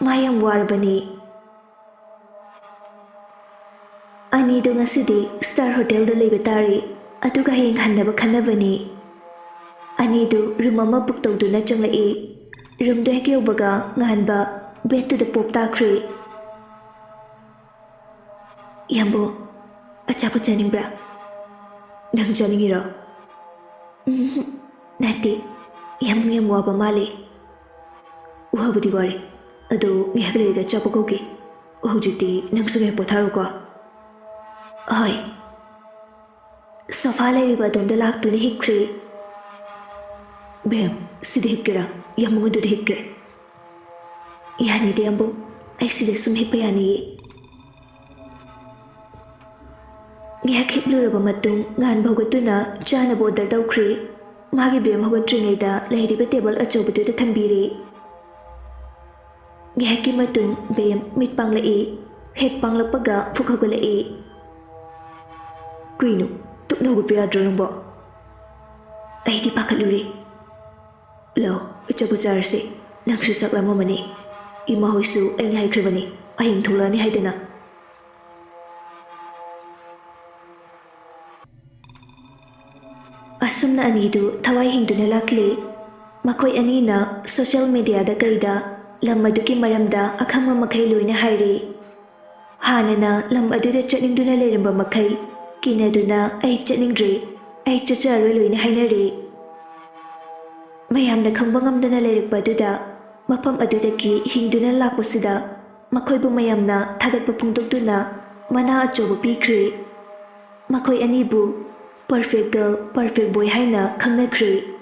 ꯃꯥ ꯌꯥꯝ ꯋꯥꯔꯕꯅꯤ꯫ ꯑꯅꯤꯗꯨ ꯉꯁꯤꯗꯤ ꯁ꯭ꯇꯥꯔ ꯍꯣꯇꯦꯜꯗ ꯂꯩꯕ ꯇꯥꯔꯦ, ꯑꯗꯨꯒ ꯍꯌꯦꯡ ꯍꯟꯅꯕ ꯈꯟꯅꯕꯅꯤ꯫ ꯑꯅꯤꯗꯨ ꯔꯨꯝ ꯑꯃ ꯕꯨꯛ ꯇꯧꯗꯨꯅ ꯆꯪꯂꯛꯏ꯫ ꯔꯨꯝꯗ ꯍꯦꯛ ꯌꯧꯕꯒ ꯉꯥꯟꯕ ꯕꯦꯗꯇꯨꯗ ꯄꯣꯞ ꯇꯥꯈ꯭ꯔꯦ꯫ "ꯏꯌꯥꯝꯕ, ꯑꯆꯥꯄꯣꯠ ꯆꯥꯅꯤꯡꯕ꯭ꯔꯥ? ꯅꯪ ꯆꯥꯅꯤꯡꯉꯤꯔꯣ?" "ꯎꯝ, ꯅꯠꯇꯦ, ꯌꯥꯝ, ꯌꯥꯝ ꯋꯥꯕ ꯃꯥꯜꯂꯦ꯫" "ꯋꯥꯕꯨꯗꯤ ꯋꯥꯔꯦ, ꯑꯗꯣ ꯉꯥꯏꯍꯥꯛ ꯂꯩꯔꯒ ꯑꯆꯥꯄꯣꯠ ꯀꯧꯒꯦ꯫ ꯍꯧꯖꯤꯛꯇꯤ ꯅꯪꯁꯨ ꯉꯥꯏꯍꯥꯛ ꯄꯣꯊꯥꯔꯣꯀꯣ꯫" "ꯍꯣꯏ꯫" ꯁꯣꯐꯥ ꯂꯩꯔꯤꯕ ꯑꯗꯣꯝꯗ ꯂꯥꯛꯇꯨꯅ ꯍꯤꯞꯈ꯭ꯔꯦ꯫ "ꯕꯦꯝ, ꯁꯤꯗ ꯍꯤꯞꯀꯦꯔꯥ? ꯌꯥꯝꯕꯨꯡ ꯑꯗꯨꯗ ꯍꯤꯞꯀꯦ?" "ꯌꯥꯅꯤꯗ, ꯌꯥꯝꯕꯨꯡ, ꯑꯩ ꯁꯤꯗ ꯁꯨꯝ ꯍꯤꯞꯄ ꯌꯥꯅꯤꯌꯦ꯫" ꯉꯥꯏꯍꯥꯛ ꯍꯤꯞꯂꯨꯔꯕ ꯃꯇꯨꯡ, ꯉꯥꯟꯕ ꯍꯧꯒꯠꯇꯨꯅ ꯆꯥꯅꯕ ꯑꯣꯔꯗꯔ ꯇꯧꯈ꯭ꯔꯦ꯫ ꯃꯥꯒꯤ ꯕꯦꯝ ꯍꯧꯒꯠꯇ꯭ꯔꯤꯉꯩꯗ ꯂꯩꯔꯤꯕ ꯇꯦꯕꯜ ꯑꯆꯧꯕꯗꯨꯗ ꯊꯝꯕꯤꯔꯦ꯫ ꯉꯥꯏꯍꯥꯛꯀꯤ ꯃꯇꯨꯡ ꯕꯦꯝ ꯃꯤꯠ ꯄꯥꯡꯂꯛꯏ꯫ ꯍꯦꯛ ꯄꯥꯡꯂꯛꯄꯒ ꯐꯨꯛ ꯍꯧꯒꯠꯂꯛꯏ꯫ "ꯀꯩꯅꯣ, ꯇꯞꯅ ꯍꯧꯒꯠꯄ ꯌꯥꯗ꯭ꯔꯣ ꯅꯪꯕꯣ?" "ꯑꯩꯗꯤ ꯄꯥꯈꯠꯂꯨꯔꯦ꯫" "ꯂꯥꯛꯑꯣ, ꯑꯆꯥꯄꯣꯠ ꯆꯥꯔꯁꯤ꯫ ꯅꯪꯁꯨ ꯆꯥꯛ ꯂꯥꯝꯃꯝꯃꯅꯤ꯫ ꯏꯃꯥ ꯍꯣꯏꯁꯨ ꯑꯩꯅ ꯍꯥꯏꯈ꯭ꯔꯕꯅꯤ, ꯍꯌꯦꯡ ꯊꯣꯛꯂꯛꯑꯅꯤ ꯍꯥꯏꯗꯅ꯫" ꯑꯁꯨꯝꯅ ꯑꯅꯤꯗꯨ ꯊꯋꯥꯏ ꯍꯤꯡꯗꯨꯅ ꯂꯥꯛꯂꯤ꯫ ꯃꯈꯣꯏ ꯑꯅꯤꯅ ꯁꯣꯁꯤꯌꯦꯜ ꯃꯤꯗꯤꯌꯥꯗ ꯀꯩꯗ ꯂꯝ ꯑꯗꯨꯒꯤ ꯃꯔꯝꯗ ꯑꯈꯪꯕ ꯃꯈꯩ ꯂꯣꯏꯅ ꯍꯥꯏꯔꯦ꯫ ꯍꯥꯟꯅꯅ ꯂꯝ ꯑꯗꯨꯗ ꯆꯠꯅꯤꯡꯗꯨꯅ ꯂꯩꯔꯝꯕ ꯃꯈꯩ ꯀꯤꯅꯗꯨꯅ "ꯑꯩ ꯆꯠꯅꯤꯡꯗ꯭ꯔꯦ, ꯑꯩ ꯆꯠꯆꯔꯔꯣꯏ" ꯂꯣꯏꯅ ꯍꯥꯏꯅꯔꯦ꯫ ꯃꯌꯥꯝꯅ ꯈꯪꯕ ꯉꯝꯗꯅ ꯂꯩꯔꯛꯄ ꯑꯗꯨꯗ ꯃꯐꯝ ꯑꯗꯨꯗꯒꯤ ꯍꯤꯡꯗꯨꯅ ꯂꯥꯛꯄꯁꯤꯗ ꯃꯈꯣꯏꯕꯨ ꯃꯌꯥꯝꯅ ꯊꯥꯒꯠꯄ ꯐꯣꯡꯗꯣꯛꯇꯨꯅ ꯃꯅꯥ ꯑꯆꯧꯕ ꯄꯤꯈ꯭ꯔꯦ꯫ ꯃꯈꯣꯏ ꯑꯅꯤꯕꯨ perfect girl, perfect boy ꯍꯥꯏꯅ ꯈꯪꯅꯈ꯭ꯔꯦ꯫